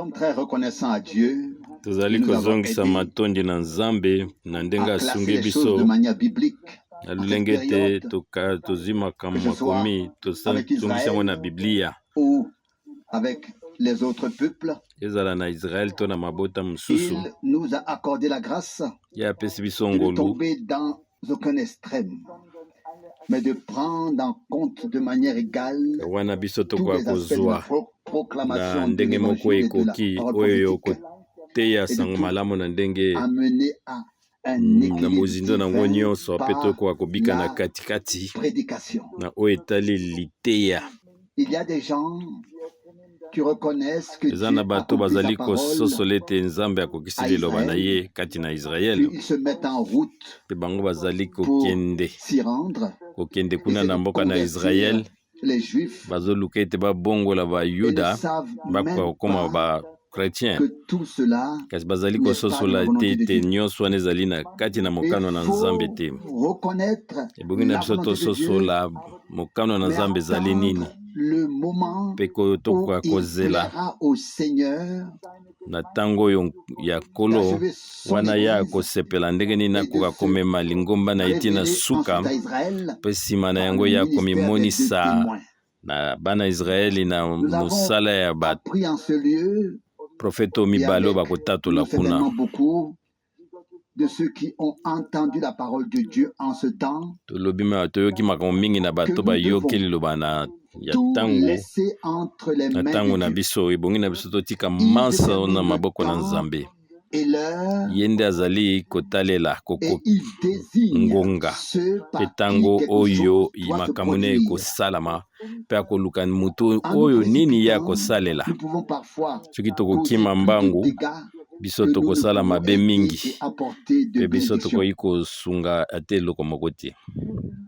Sommes très reconnaissants à Dieu Tozali de nous avoir kozongisa aidés matondi na Nzambe na ndenge à classer asungi les choses de biso manière biblique na en cette lolenge ete période, tozwi que makambo ce soit makomi, avec tozongisi yango Israël na Biblia, ou avec les autres peuples. Ezala na Israele to na mabota mosusu. Il nous a accordé la grâce Ye apesi biso de ne ngolu tomber dans aucun extrême, mais de prendre en compte de manière égale wana biso tous tokoka les aspects de la kozwa na proclamation de ndenge moko l'évangile et de la ekoki parole oyo prophétique koteya et de sango tout malamu na ndenge amener à un na équilibre mozindo nango divin nyonso, mpe par tokoka kobika na la katikati prédication. na oyo etali liteya. Il y a des gens qui reconnaissent que Eza Dieu na bato accomplit sa bazali parole kososola ete Nzambe akokisi à liloba na Israël, ye kati na puis Israele, ils se mettent en route mpe bango bazali pour kokende s'y rendre, kokende kuna essayer na de mboka na convertir Israele, les Juifs bazoluka ete babongola et ne Bayuda savent bakoka même kokóma pas bachrétien, que tout cela kasi bazali n'est pas de la kososola te volonté de ete Dieu. nyonso wana ezali na kati na Il mokano na Nzambe faut te. reconnaître Ebongi na la biso volonté de Dieu, tososola mokano na mais Nzambe ezali nini, attendre le moment mpe où tokoka il kozela plaira au Seigneur na ntango oyo ya Nkolo d'achever son wana ya église kosepela ndenge nini et de akoka se komema lingomba na ye ti na révéler suka, ensuite à Israël mpe nsima na par yango le ya ministère des deux komimonisa témoins. na bana Israeli na Nous avons mosala ya appris en ce lieu baprofete oyo et mibale oyo avec bakotatola nous kuna. certainement beaucoup de ceux qui ont entendu la parole de Dieu en ce temps Tolobi ma toyoki makambo mingi na que bato nous bayoki devons liloba na ya tout ntango laisser entre les na mains de ntango na Dieu. biso. Ebongi na biso totika Il manso na détermine le maboko na temps Nzambe. et l'heure Ye nde azali kotalela et koko il désigne ngonga ceux mpe par qui ntango quelque oyo chose doit se makambo ne produire. ekosalama, mpe akoluka moto En nous oyo nini ye précipitant, akosalela. nous pouvons parfois Soki causer tokokima plus de mbangu, dégâts biso que nous ne tokosala pouvons mabe aider mingi, et apporter de mpe biso bénédictions. tokoki kosunga ata eloko moko te.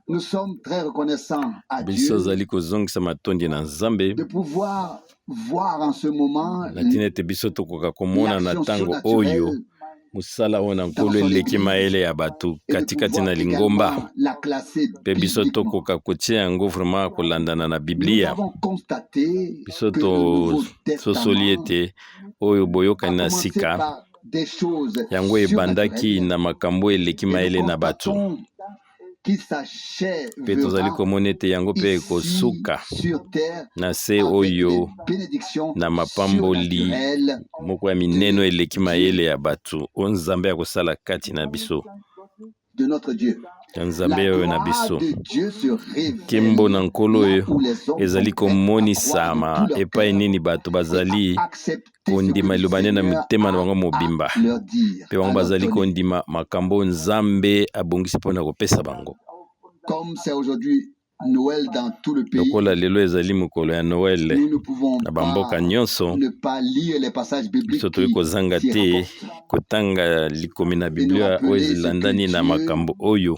Nous sommes très reconnaissants à Biso Dieu ozali kozongisa matondi na Nzambe de pouvoir voir en ce moment na ntina ete biso tokoka komona na l'action ntango oyo surnaturelle mosala oyo na dans Nkolo son eleki église mayele ya bato et de katikati pouvoir na lingomba, également la classer mpe biso bibliquement. tokoka kotia yango vraiment kolandana na Nous Biblia. avons constaté Biso que le Nouveau tososoli Testament ete oyo a boyokani na commencé sika par des choses yango ebandaki surnaturelles na makambo eleki et nous mayele na bato, constatons qui mpe tozali s'achèvera komona ete yango mpe ici ekosuka sur terre na se avec les oyo bénédictions na mapamboli surnaturelles moko ya minene de eleki Dieu, mayele ya bato oyo Nzambe akosala kati na biso, de notre Dieu. ya Nzambe La oyo na gloire biso. de Dieu se Nkembo révèle na Nkolo là oyo où les hommes sont ezali prêts à croire de komonisama tout leur epai cœur nini bato et à bazali accepter ce que kondima le liloba nde na Seigneur mitema na a bango à mobimba, leur dire, mpe bango à leur bazali donner. kondima makambo oyo Nzambe abongisi mpona kopesa bango. Comme c'est aujourd'hui Noël dans tout le pays, Lokola lelo ezali mokolo ya Noele nous ne pouvons na bamboka pas nyonso, ne pas lire les passages biso bibliques tokoki qui kozanga s'y te rapportent kotanga likomi na et nous Biblia oyo rappeler ce que elandani na Dieu makambo oyo,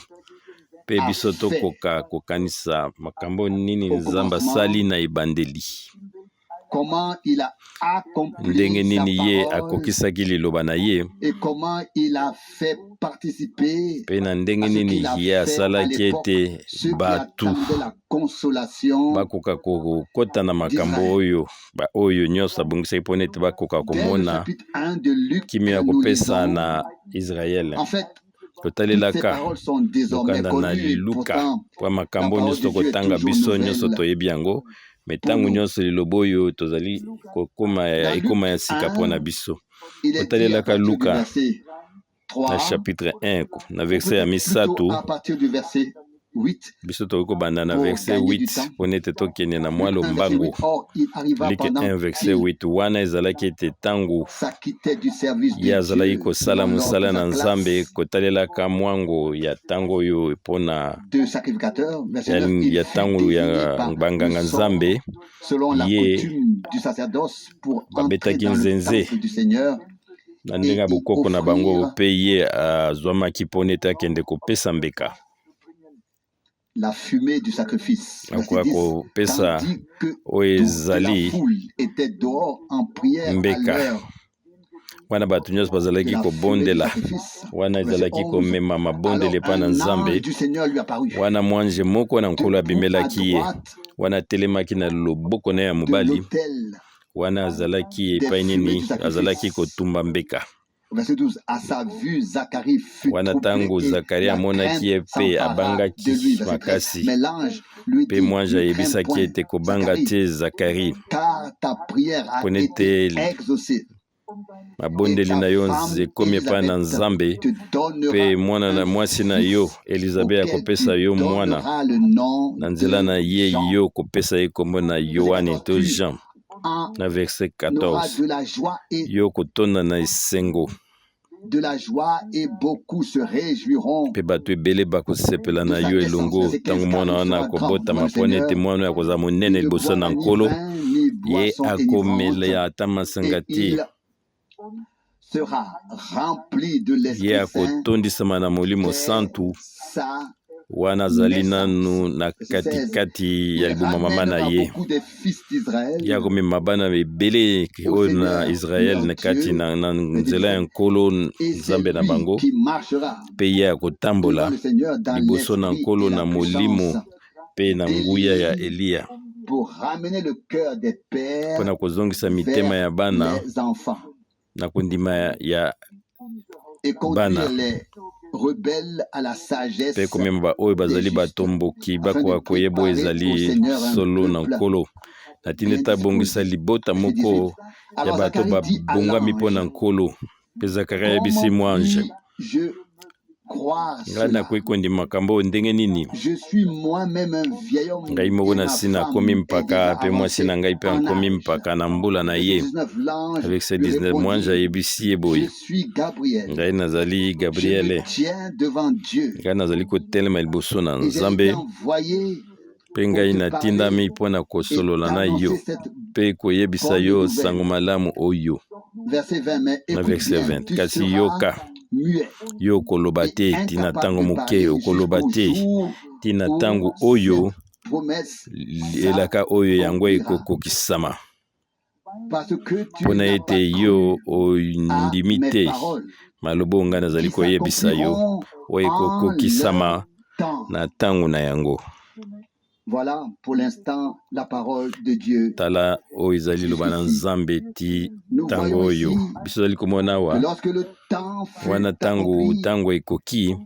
mpe a biso fait tokoka kokanisa makambo nini au Nzambe commencement, asali na ebandeli, comment il a accompli ndenge sa nini ye parole akokisaki liloba na ye, et comment il a fait participer mpe na ndenge à ce nini qu'il a ye fait à asalaki l'époque ete ceux qui bato attendaient la consolation bakoka kokɔta na makambo d'Israël. Oyo baoyo nyonso abongisaki mpona ete bakoka Dès le komona chapitre 1 de Luc, kimia ya nous kopesa lisons, na Israele. en fait, toutes ces Totalelaka paroles sont désormais lokanda na connues et Luka pourtant po la makambo parole nyonso de Dieu est tokotanga toujours biso nyonso nouvelle toyebi yango, me pour ntango nous. nyonso liloba oyo tozali kokoma Dans Luc ekoma ya sika mpona 1, biso. il est dit à Kotalelaka partir du Luka verset na 3, chapitre 1 na ou verset ya peut-être plutôt 3, à partir du verset 8 biso tokoki kobanda na pour verset gagner du 8 temps. mpona ete tokende na mwa Luc 1, verset lombangu. 8. Or, il arriva Luc pendant 1 verset qu'il 8 wana ezalaki ete ntango s'acquittait du service ye de azalaki Dieu kosala selon l'ordre mosala de na sa Nzambe classe kotalelaka mwango ya ntango oyo mpona de sacrificateur, verset ya, 9, il ya fut ntango désigné ya par le banganga sort Nzambe, selon la ye coutume du sacerdoce pour entrer babetaki dans le nzenze temple du Seigneur na ndenge et ya y bokoko na bango, offrir mpe ye azwamaki mpona ete akende kopesa mbeka la fumée du sacrifice. Verset akoka 10, kopesa tandis que oyo toute la ezali foule était dehors en prière à mbeka. l'heure Wana bato nyonso de bazalaki la fumée du kobondela, sacrifice. wana Verset ezalaki 11, komema alors mabondeli epai na un ange Nzambe, du Seigneur lui apparut, wana mwanje moko na Nkolo debout à abimelaki ye, droite wana atelemaki na loboko na ye ya de mobali l'autel. Wana azalaki des epai fumées nini? du Azalaki sacrifice. kotumba mbeka. Verset 12. À sa vue, Zacharie fut Wana troublé ntango et Zakaria la amonaki crainte ye mpe s'empara de abangaki lui. Verset 13. makasi. Mais l'ange lui Mpe dit, mwanje ne crains ayebisaki point, ete kobanga Zacharie, te Zakari, car ta prière a mpo été ete exaucée. Et mabondeli ta na yo femme ekomi epai na Élisabeth Nzambe, te donnera mpe mwana na un mwasi na yo fils Elizabeth auquel akopesa tu yo mwana. donneras le nom Na nzela de na ye Jean. yo kopesa ye kombo na Verset Yohane 14. to Tu Jean. en Na verset auras 14, de la joie et yo kotonda na esengo, de la joie et beaucoup se réjouiront mpe bato ebele bakosepela de na sa yo naissance. elongo Verset 15. ntango Car mwana il wana sera grand devant akobotama, le mpo ete Seigneur. mwana oyo akozala monene Il ne liboso na boira ni Nkolo, vin, ni ye boisson akomela enivrante, ata masanga et te, il sera rempli de ye l'Esprit Saint akotondisama na Molimo dès Santu sa wana azali nanu naissance. na Verset 16. katikati ya Il libuma mama na ramènera ye. beaucoup des fils Ye d'Israël akomema bana ebele au oyo na Seigneur Israele leur na kati Dieu. na Verset nzela ya 17. Nkolo Et c'est Nzambe na lui bango, qui marchera mpe ye akotambola devant le Seigneur dans liboso na l'esprit Nkolo et la na molimo puissance mpe na nguya ya d'Élie Eliya, pour ramener le cœur des pères mpona kozongisa mitema vers ya bana les enfants na kondima ya et bana, conduire les rebelles à la mpe sagesse komema baoyo des bazali justes, batomboki afin de bakoka koyeba oyo préparer au ezali Seigneur un solo na peuple Nkolo. Na ntina bien ete abongisa disposé. libota Verset moko 18. ya Alors bato Zacharie dit à babongami mpo na l'ange, Nkolo. Mpe Zakaria ayebisi comment mwange, puis-je croire ngai cela? nakoki kondima makambo oyo ndenge nini? Je suis moi-même un vieil homme Ngai moko et na ma si nakomi femme est mpaka, déjà mpe mwasi avancée na ngai mpe en akomi âge. mpaka na mbula na Verset ye. 19, l'ange Verset lui 19, mwange répondit, ayebisi ye je boye, suis Gabriel, ngai nazali je me Gabriele, tiens devant Dieu ngai nazali kotelema liboso na et j'ai été Nzambe, envoyé mpe pour ngai te natindami parler mpo na et kosolola na yo t'annoncer cette mpe koyebisa bonne yo nouvelle. sango malamu oyo. Verset 20, mais Na écoute verset bien, 20, tu kasi seras yoka, muet yo okoloba et te tina incapable ntango de moke, parler okoloba jusqu'au te jour tina où ntango oyo cette promesse elaka oyo yango s'accomplira. ekokokisama, Parce que tu mpo na n'as ete pas yo cru à ondimi mes te paroles maloba oyo ngai nazali qui koyebisa yo, s'accompliront oyo en leur ekokokisama temps. na ntango na yango. Voilà pour l'instant la parole de Dieu Tala oyo ezali liloba na jusqu'ici. Nzambe ti Nous ntango voyons oyo. ici Biso tozali komona que awa lorsque le temps wana fut ntango accompli ntango ekoki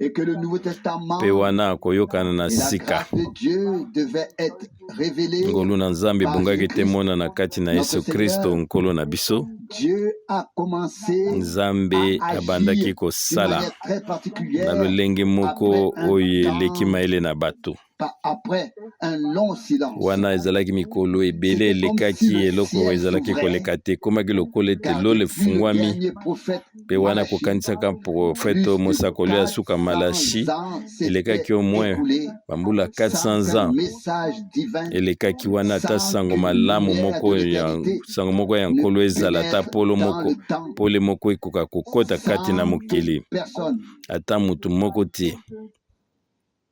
et que le Nouveau mpe Testament wana koyokana na et la sika, grâce de Dieu devait être révélée ngolu na Nzambe par ebongaki te Jésus-Christ, mona na kati na notre Yesu Kristo Seigneur, Nkolo na biso. Dieu a commencé Nzambe à agir abandaki d'une kosala manière très na particulière lolenge moko après un oyo eleki temps, mayele na bato. après un long silence. Wana ezalaki mikolo ebele C'était comme si elekaki, le eloko ciel ezalaki s'ouvrait, koleka te, ekomaki lokola ete car lola depuis le efungwami. dernier prophète Mpe wana Malachi, kokanisaka profete plus de mosakoli ya suka 400 Malachi, ans s'étaient elekaki au moins écoulés bambula sans 400 qu'un ans message divin, elekaki wana ata sans sango qu'une malamu lumière moko de ya l'éternité sango moko ya ne Nkolo ezala, ata pénètre polo dans moko le temps, pole moko ekoka kokɔta kati na sans que mokili, personne ata motu moko te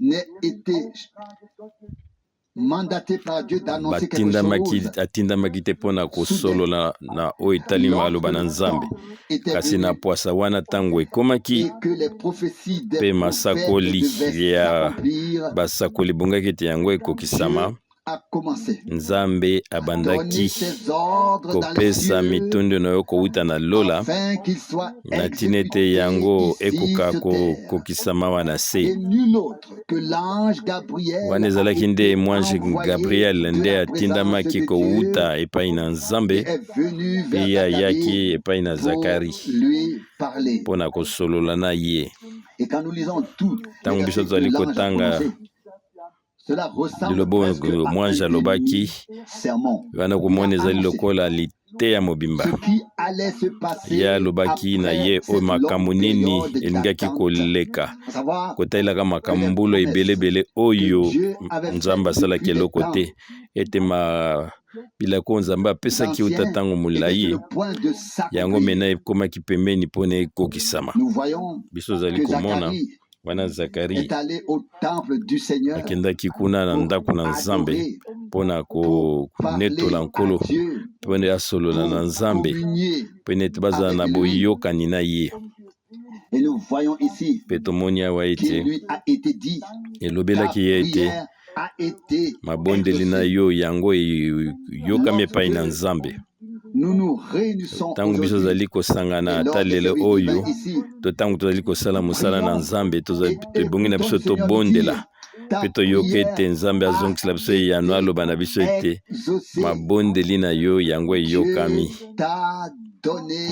n'ait été mandaté par Dieu d'annoncer quelque batindamaki chose. atindamaki te mpo na Soudain, kosolola na oyo etali lorsque maloba na le Nzambe. temps était Kasi na venu pwasa wana ntango ekomaki et que les prophéties des mpe prophètes masakoli devaient ya s'accomplir, basakoli ebongaki ete yango ekokisama, Dieu a commencé Nzambe à donner abandaki ses ordres dans les kopesa cieux mitondo na yo kowuta na lola, afin qu'ils soient na ntina ete exécutés yango ici ekoka sur terre. kokokisama wana se. Et nul autre que l'ange Gabriel Wana a ezalaki nde été mwange envoyé Gabriel de nde la présence atindamaki de Dieu kowuta epai na Nzambe, et est venu mpe vers ye ayaki Zacharie epai na pour Zakari lui parler. mpo na kosolola na ye. Et quand nous lisons tous les Ntango biso versets que tozali l'ange a kotanga prononcés, cela ressemble liloba oyo presque à mwange un alobaki demi-sermon. wana, Il komona a ezali annoncé lokola liteya mobimba. ce qui allait se Ye passer alobaki na après ye oyo cette makambo longue nini période elingaki d'attente, koleka, à savoir kotalelaka que les makambo promesses ebelebele que oyo Dieu avait Nzambe faites asalaki depuis des eloko temps te, ete ma bilako Nzambe apesaki uta anciens ntango étaient sur molai, le point de yango s'accomplir. mena ekomaki pembeni mpona ekokisama. Nous voyons Biso ozali que komona Zacharie wana Zakari est allé au temple du Seigneur akendaki kuna na pour ndako na Nzambe adorer, mpona pour parler konetola à Nkolo, Dieu, mpona asolola na pour Nzambe, communier mpe nete bazala na avec lui. boyokani na ye. Et nous voyons ici Mpe tomoni awa qu'il ete lui a été dit, ta elobelaki ye ete prière Mabondeli na yo yango eyokami epai na Nzambe. Ntango biso tozali kosangana ata lelo oyo, to ntango tozali kosala mosala na Nzambe, ebongi na biso tobondela mpe toyoka ete Nzambe azongisela biso eyano, aloba na biso ete mabondeli na yo yango eyokami.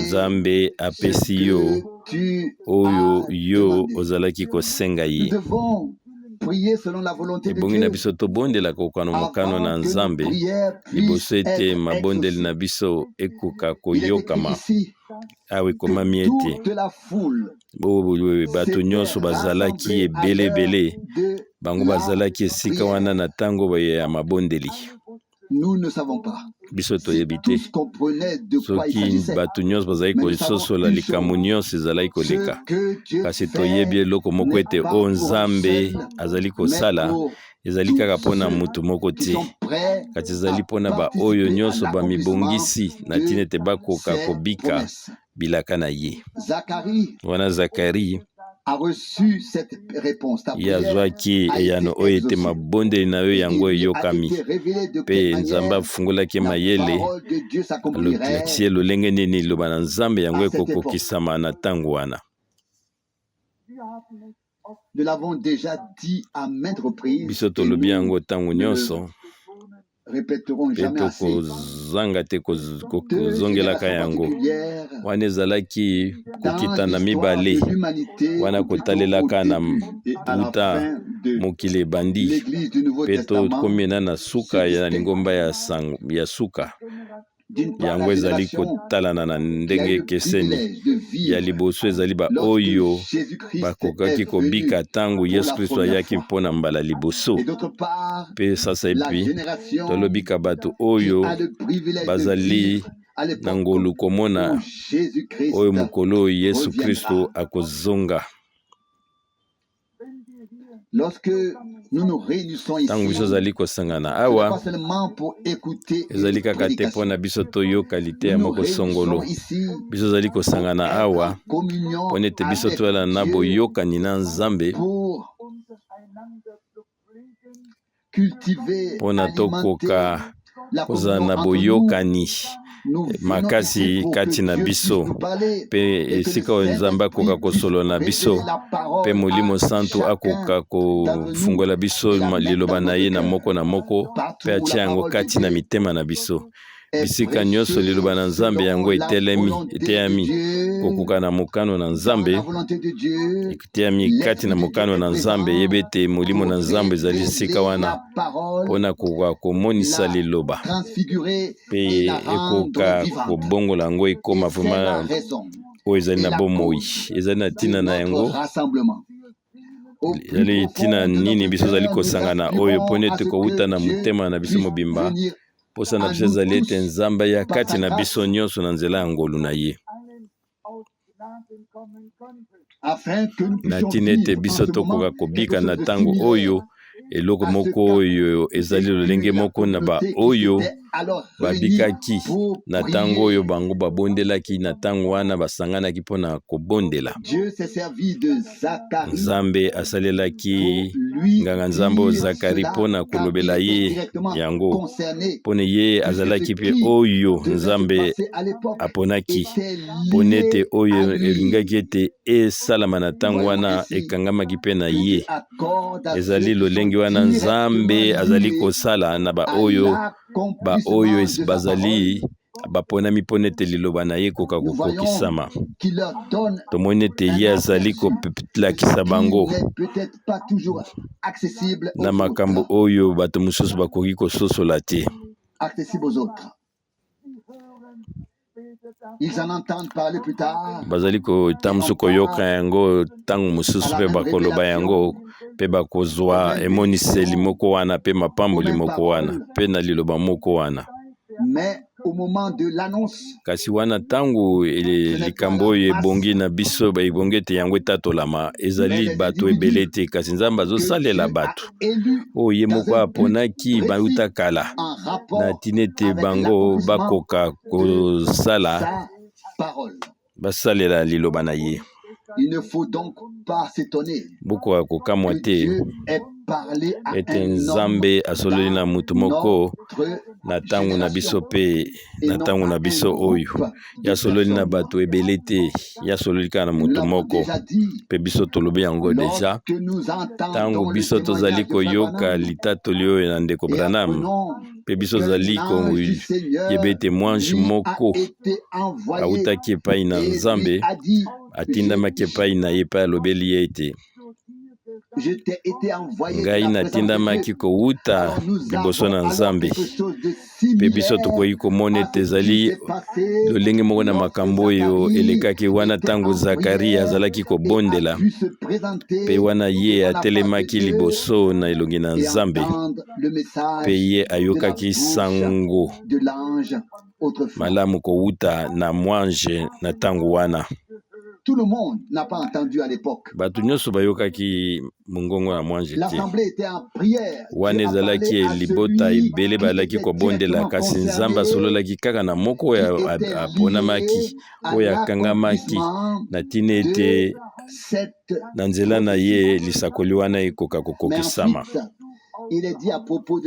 Nzambe apesi yo oyo yo ozalaki kosenga ye. Ebongi na biso tobondela kokoka na mokano na Nzambe liboso ete mabondeli na biso ekoka koyokama. Awa ekomami ete bato nyonso bazalaki ebele ebele, bango bazalaki esika wana na ntango ya mabondeli. Biso toyebi te soki bato nyonso bazalaki kososola likambo nyonso ezalaki koleka, kasi toyebi eloko moko ete oyo Nzambe azali kosala ezali kaka mpona motu moko te, kasi ezali mpona baoyo nyonso bamibongisi na ntina ete bakoka kobika bilaka na ye. Wana Zakari ye azwaki eyano oyo ete mabondeli na yo yango eyokami, mpe Nzambe afungolaki mayele, alakisi ye lolenge nini liloba na Nzambe yango ekokokisama na ntango wana. Biso tolobi yango ntango nyonso mpe tokozanga te kozongelaka yango. Wana ezalaki kokitana mibale wana kotalelaka na uta mokili ebandi mpe tokomi na suka ya lingomba ya suka. Yango ezali kotalana na ndenge ekeseni. Ya liboso ezali baoyo bakokaki kobika ntango Yesu Kristo ayaki mpo na mbala liboso, mpe sasaipi tolobika bato oyo bazali na ngolu komona oyo mokolo oyo Yesu Kristo akozonga. Ntango biso ozali kosangana awa, ezali kaka te mpo na biso toyoka liteya moko songolo. Biso ozali kosangana awa mpo ete biso toyala na boyokani na Nzambe, mpo na tokoka kozala na boyokani makasi kati na biso, mpe esika oyo Nzambe akoka kosolola na biso, mpe Molimo Santu akoka kofungola biso liloba na ye na moko na moko, mpe atia yango kati na mitema na biso. Bisika nyonso liloba na Nzambe yango etelemi, eteyami kokoka na mokano na Nzambe, eteyami kati na mokano na Nzambe. Yeba ete Molimo na Nzambe ezali esika wana mpona kokoka komonisa liloba, mpe ekoka kobongola yango ekoma vraiment oyo ezali na bomoi, ezali na ntina na yango. Ezali ntina nini biso ozali kosangana oyo? Mpo ete kowuta na motema na biso mobimba, mposa na biso ezali ete Nzambe ya kati na biso nyonso na nzela ya ngolu na ye, na ntina ete biso tokoka kobika na ntango oyo eloko moko oyo ezali lolenge moko na baoyo babikaki na ntango oyo bango babondelaki, na ntango wana basanganaki mpona kobondela. Nzambe asalelaki nganga Nzambe oyo Zakari mpona kolobela ye yango, mpona ye azalaki mpe oyo Nzambe aponaki mpona ete oyo elingaki ete esalama na ntango wana ekangamaki mpe na ye. Ezali lolenge wana Nzambe azali kosala na baoyo bazali baponami mpona ete liloba na ye ekoka kokokisama. Tomoni ete ye azali kolakisa bango na makambo oyo bato mosusu bakoki kososola te. Bazali kota mosusu koyoka yango ntango mosusu, mpe bakoloba yango, mpe bakozwa emoniseli moko wana, mpe mapamboli moko wana, mpe na liloba moko wana. Kasi wana ntango likambo oyo ebongi na biso, ebongi ete yango etatolama, ezali bato ebele te, kasi Nzambe azosalela bato oyo ye moko aponaki bauta kala, na ntina ete bango bakoka kosala, basalela liloba na ye. Bokoka kokamwa te Ete Nzambe asololi na moto moko na ntango na biso mpe na ntango na biso oyo. Ye asololi na bato ebele te, ye asololi kaka na moto moko. Mpe biso tolobi yango deja. Ntango biso tozali koyoka litatoli oyo na ndeko Branham, mpe biso tozali koyeba ete mwange moko awutaki epai na Nzambe, atindamaki epai na ye mpe alobeli ye ete, Ngai natindamaki kowuta liboso na Nzambe. Mpe biso tokoki komona ete ezali lolenge moko na makambo oyo elekaki wana ntango Zakaria azalaki kobondela, mpe wana ye atelemaki liboso na elongi na Nzambe, mpe ye ayokaki sango malamu kowuta na mwanje na ntango wana. Tout le monde n'a pas entendu à l'époque. Bato nyonso bayokaki mongongo na mwanje te. L'assemblée était en prière. Wana ezalaki libota ebele bazalaki kobondela, kasi Nzambe asololaki kaka na moko oyo aponamaki, oyo akangamaki na ntina ete na nzela na ye lisakoli wana ekoka kokokisama.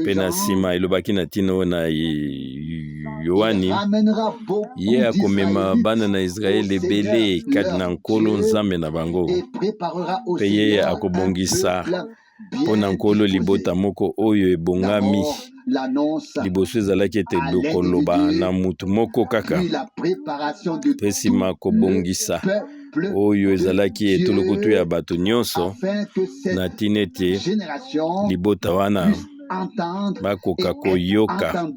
Mpe na nsima elobaki na ntina oyo na Yoane, ye akomema bana na Israele ebele kati na Nkolo Nzambe na bango, mpe ye akobongisa mpo na Nkolo libota moko oyo ebongami. Liboso ezalaki ete koloba na moto moko kaka, mpe nsima kobongisa oyo ezalaki etulukutu ya bato nyonso na ntina ete libota wana bakoka koyoka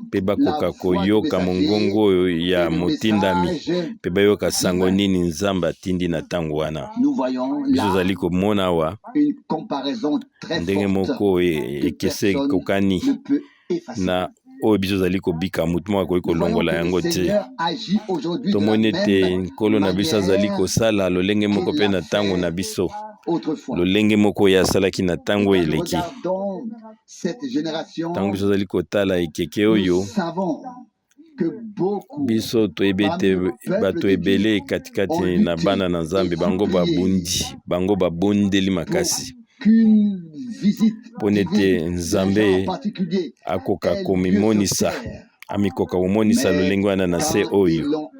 mpe bakoka koyoka mongongo oyo ya motindami mpe bayoka sango nini Nzambe atindi na ntango wana. Biso ozali komona awa ndenge moko ekese ekokani na oyo biso ozali kobika, moto moko akoki kolongola yango te. Tomoni ete Nkolo na biso azali kosala lolenge moko mpe na ntango na biso, lolenge moko oyo asalaki na ntango eleki. Ntango biso ozali kotala ekeke oyo, biso toyebi ete bato ebele katikati na bana na Nzambe bango babundi, bango babondeli makasi mpo ete Nzambe akoka komimonisa, amikoka komonisa lolenge wana na se oyo.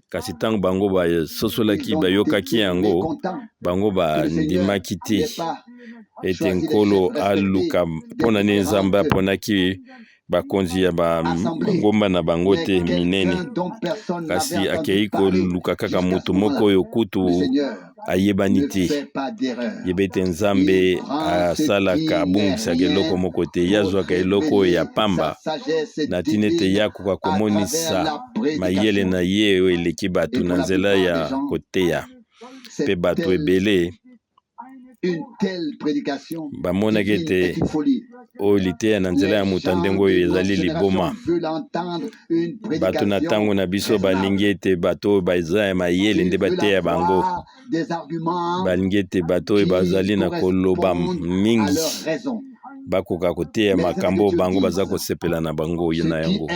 Kasi ntango bango basosolaki, bayokaki yango, bango bandimaki te ete Nkolo aluka. Mpo na nini Nzambe aponaki bakonzi ya bangomba na bango te minene, kasi akei koluka kaka moto moko oyo kutu ayebani te? Yeba ete Nzambe asalaka, abungisaka eloko moko te. Ye azwaka eloko oyo ya pamba na ntina ete ye akoka komonisa mayele na ye oyo eleki bato na nzela ya koteya. Mpe bato ebele bamonaki ete oyo liteya na nzela ya moto ya ndenge oyo ezali liboma. Bato na ntango na biso balingi ete bato oyo baza ya mayele nde bateya bango. Balingi ete bato oyo bazali na koloba mingi bakoka koteya makambo oyo bango baza kosepela na bango na yango.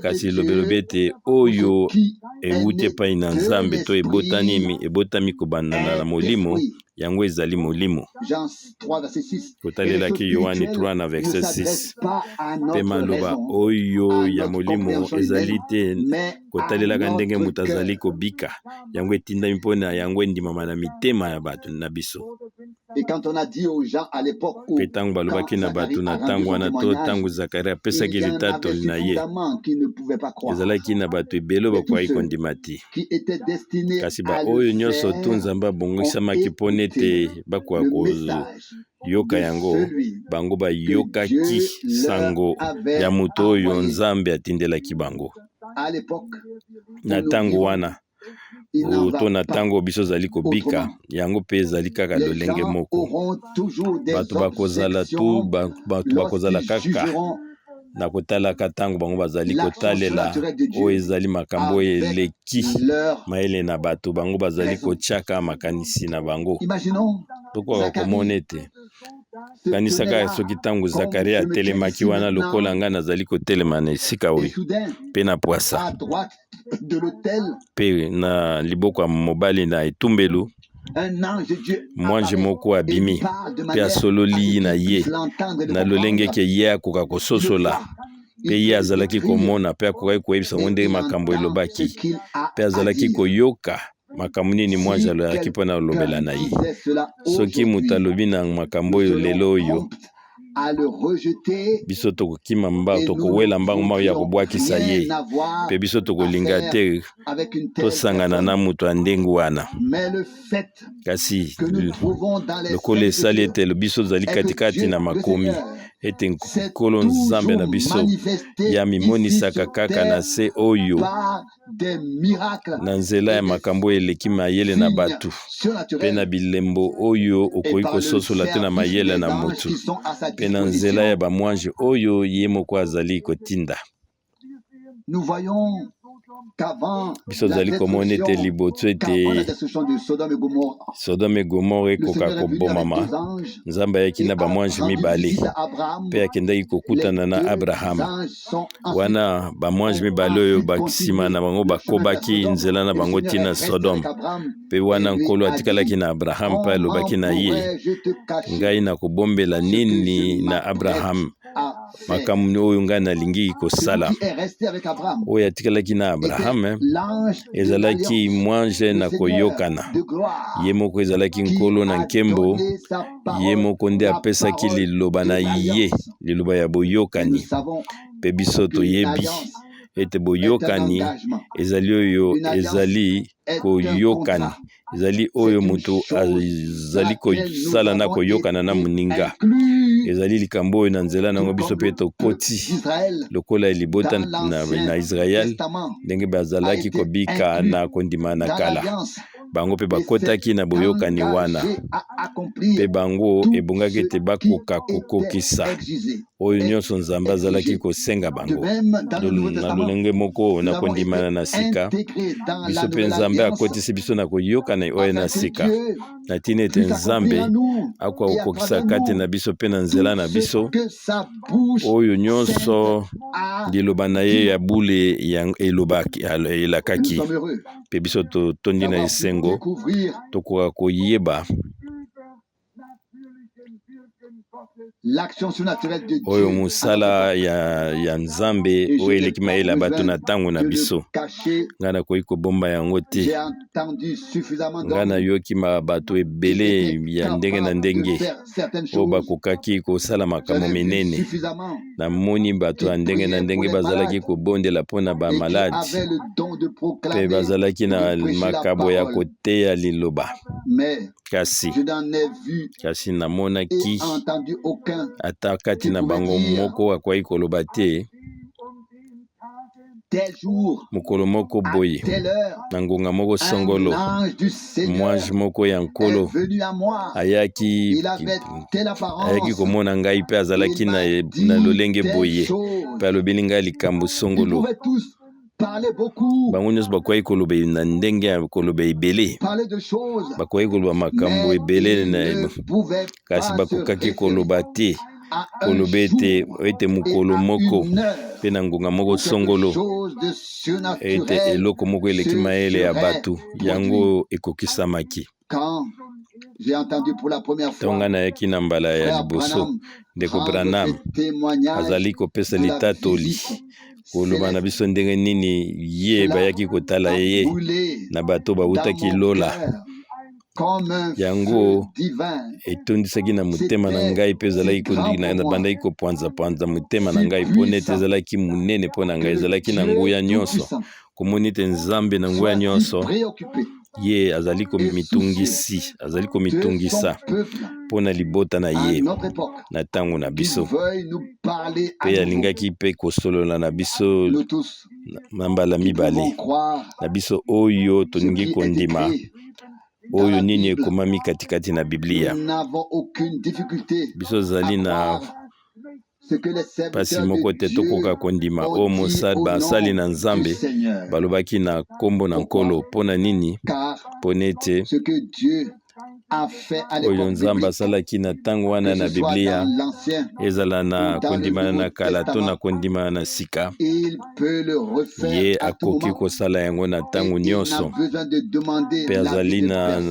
Kasi elobelobi ete oyo ewuti epai na Nzambe to ebotami kobanda na molimo, yango ezali molimo. Kotalelaki Yohane 3 na verset 6. Mpe maloba oyo ya molimo ezali te kotalelaka ndenge moto azali kobika, yango etindami mpona yango endimama na mitema ya bato na biso. Mpe ntango balobaki na bato na ntango wana to ntango Zakaria apesaki litatoli na ye, ezalaki na bato ebele oyo bakokaki kondima te. Kasi baoyo nyonso tu Nzambe abongisamaki mpo ete bakoka koyoka yango, bango bayokaki sango ya moto oyo Nzambe atindelaki bango. Na ntango wana to na ntango biso ozali kobika, yango mpe ezali kaka lolenge moko. Bato bakozala tu, bato bakozala kaka na kotalaka ntango bango bazali kotalela oyo ezali makambo oyo eleki mayele na bato, bango bazali kotiaka makanisi na bango. Tokoka komona ete, kanisaka soki ntango Zakaria atelemaki wana lokola ngai nazali kotelema na esika oyo mpe na pwasa, mpe na liboko ya mobali na etumbelo. Mwanje moko abimi mpe asololi na ye na lolenge eke ye akoka kososola, mpe ye azalaki komona mpe akokaki koyebisa yango ndenge makambo elobaki, mpe azalaki koyoka makambo nini mwanje alobaki mpo na kolobela na ye. Soki moto alobi na makambo oyo lelo oyo, biso tokokima mbangu, tokowela mbangu mbangu ya kobwakisa ye, mpe biso tokolinga te tosangana na moto ya ndenge wana. Kasi lokola esali ete biso tozali katikati na makomi, ete Nkolo Nzambe na biso ye amimonisaka kaka na se oyo na nzela ya makambo oyo eleki mayele na bato mpe na bilembo oyo okoki kososola te na mayele na moto mpe na nzela ya bamwanje oyo ye moko azali kotinda. Biso tozali komona ete liboso ete Sodome et Gomorrhe ekoka kobomama, Nzambe ayaki na bamwanje mibale mpe akendaki kokutana na Abraham. Wana bamwanje mibale oyo nsima na bango bakobaki nzela na bango tii na Sodome, mpe wana Nkolo atikalaki na Abraham mpe alobaki na ye, Ngai nakobombela nini na Abraham makambo oyo ngai nalingi kosala? Oyo atikalaki na Abraham ezalaki mwanje na koyokana ye moko, ezalaki Nkolo na nkembo ye moko nde apesaki liloba na ye, liloba ya boyokani. Mpe biso toyebi ete boyokani ezali oyo ezali koyokani, ezali oyo moto azali kosala na koyokana na moninga. Ezali likambo oyo na nzela na yango biso mpe tokoti lokola libota na Israel, ndenge bazalaki kobika na kondima na kala. Bango mpe bakotaki na boyokani wana, mpe bango ebongaki ete bakoka kokokisa oyo nyonso Nzambe azalaki kosenga bango. Na lolenge moko na kondimana na sika, biso mpe Nzambe akotisi biso na koyokana oyo na sika, na ntina ete Nzambe akoka kokokisa kati na biso mpe na nzela na biso oyo nyonso liloba na ye ya bule elobaki, elakaki. Mpe biso totondi na esengo tokoka koyeba oyo mosala ya Nzambe oyo eleki mayele ya bato na ntango na biso. Ngai nakoki kobomba yango te. Ngai nayoki bato ebele ya ndenge na ndenge oyo bakokaki kosala makambo minene. Namoni bato ya ndenge na ndenge bazalaki kobondela mpo na bamaladi mpe bazalaki na makabo ya koteya liloba. Kasi, kasi namonaki ata kati na bango moko akwaki koloba te mokolo moko boye na ngonga moko songolo, mwanje moko ya Nkolo ayaki komona ngai mpe azalaki na lolenge boye mpe alobeli ngai likambo songolo. Bango nyonso bakoki koloba na ndenge ya koloba ebele, bakoki koloba makambo ebele, kasi bakokaki koloba te koloba ete mokolo moko mpe na ngonga moko songolo ete eloko moko eleki mayele ya bato yango ekokisamaki. Ntango ngai nayaki na mbala ya liboso, ndeko Branham azali kopesa litatoli koloba na biso ndenge nini ye bayaki kotala ye na bato bawutaki lola. Yango etondisaki na motema na ngai mpe ezalaki bandaki kopanzapanza motema na ngai mpo nete ezalaki monene mpo na ngai, ezalaki na nguya nyonso. Komoni ete Nzambe na nguya nyonso ye azali komitungisi, azali komitungisa mpo na libota na ye na ntango na biso, mpe alingaki mpe kosolola na biso na mbala mibale na biso oyo tolingi kondima oyo nini ekomami katikati na Biblia. Biso ezali na mpasi moko te tokoka kondima oyo basali na Nzambe balobaki na nkombo na Nkolo. Mpo na nini? Mpo nete oyo Nzambe asalaki na ntango wana na Biblia, ezala na kondimana na kala to na kondimana na sika, ye akoki kosala yango na ntango nyonso, mpe azali na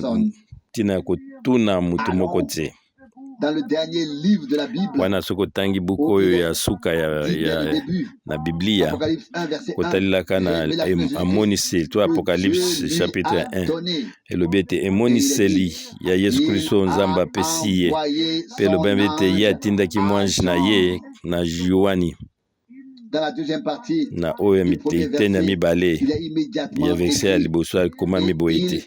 ntina ya kotuna moto moko te. Dans le dernier livre de la Bible, Wana soki otangi buku oyo ya suka ya, dit dès le ya début, na Biblia, Apocalypse 1, verset 1, kotalelaka na révélation de Jésus-Christ Amoniseli to que Dieu Apocalypse lui chapitre a 1, donné. elobi ete Et il est emoniseli dit, ya Yesu il Kristo Nzambe a apesi ye, envoyé mpe son elobi ete ye ange atindaki à mwange na ye Jean. na Yohani. Dans la deuxième partie Na oyo ya du premier eteni ya verset, mibale il est ya immédiatement verset ya écrit, liboso akomami et boye il te,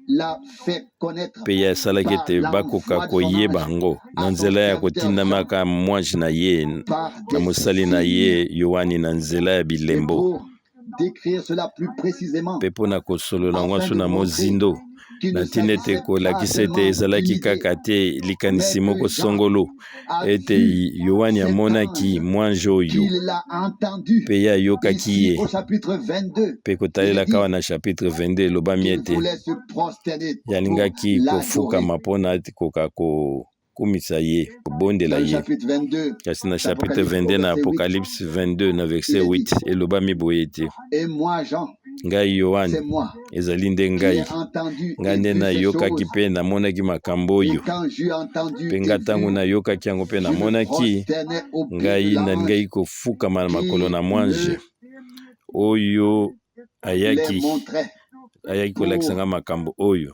l'a fait connaître mpe ye asalaki par ete bakoka l'envoi de son koyeba ange yango na à son nzela ya serviteur Jean kotindamaka mwange na ye par na des mosali na signes. ye Yohani na nzela ya Et bilembo. pour décrire cela plus précisément, Mpe mpo na kosolola yango afin aso de na montrer mozindo, qu'il na ne ntina ete s'agissait pas kolakisa ete seulement d'une ezalaki idée, kaka te likanisi mais que moko Jean songolo, a ete vu Yohani cet amonaki ange, mwange oyo qu'il l'a entendu. mpe ye ayokaki Ici, ye. au chapitre 22, Mpe il est kotalelaka dit wana na chapitre 22 elobami qu'il ete voulait se prosterner ye pour alingaki l'adorer. kofukama mpona koka kokumisa ye, kobondela Dans le ye. chapitre 22 Kasi na chapitre d'Apocalypse, au 22 na verset 8, Apocalypse 22 na il verset est dit, 8 elobami boye ete et moi, Jean, ngai Yohane, c'est moi ezali nde qui ngai, ai entendu ngai et nde vu ces nayokaki choses. mpe namonaki makambo Et oyo. quand j'eus entendu Mpe et nga ntango vu, nayokaki yango mpe je me namonaki, prosternai au pied de ngai l'ange nalingaki kofukama na makolo qui na mwanje me oyo les ayaki montrait ayaki kolakisa pour nga makambo oyo,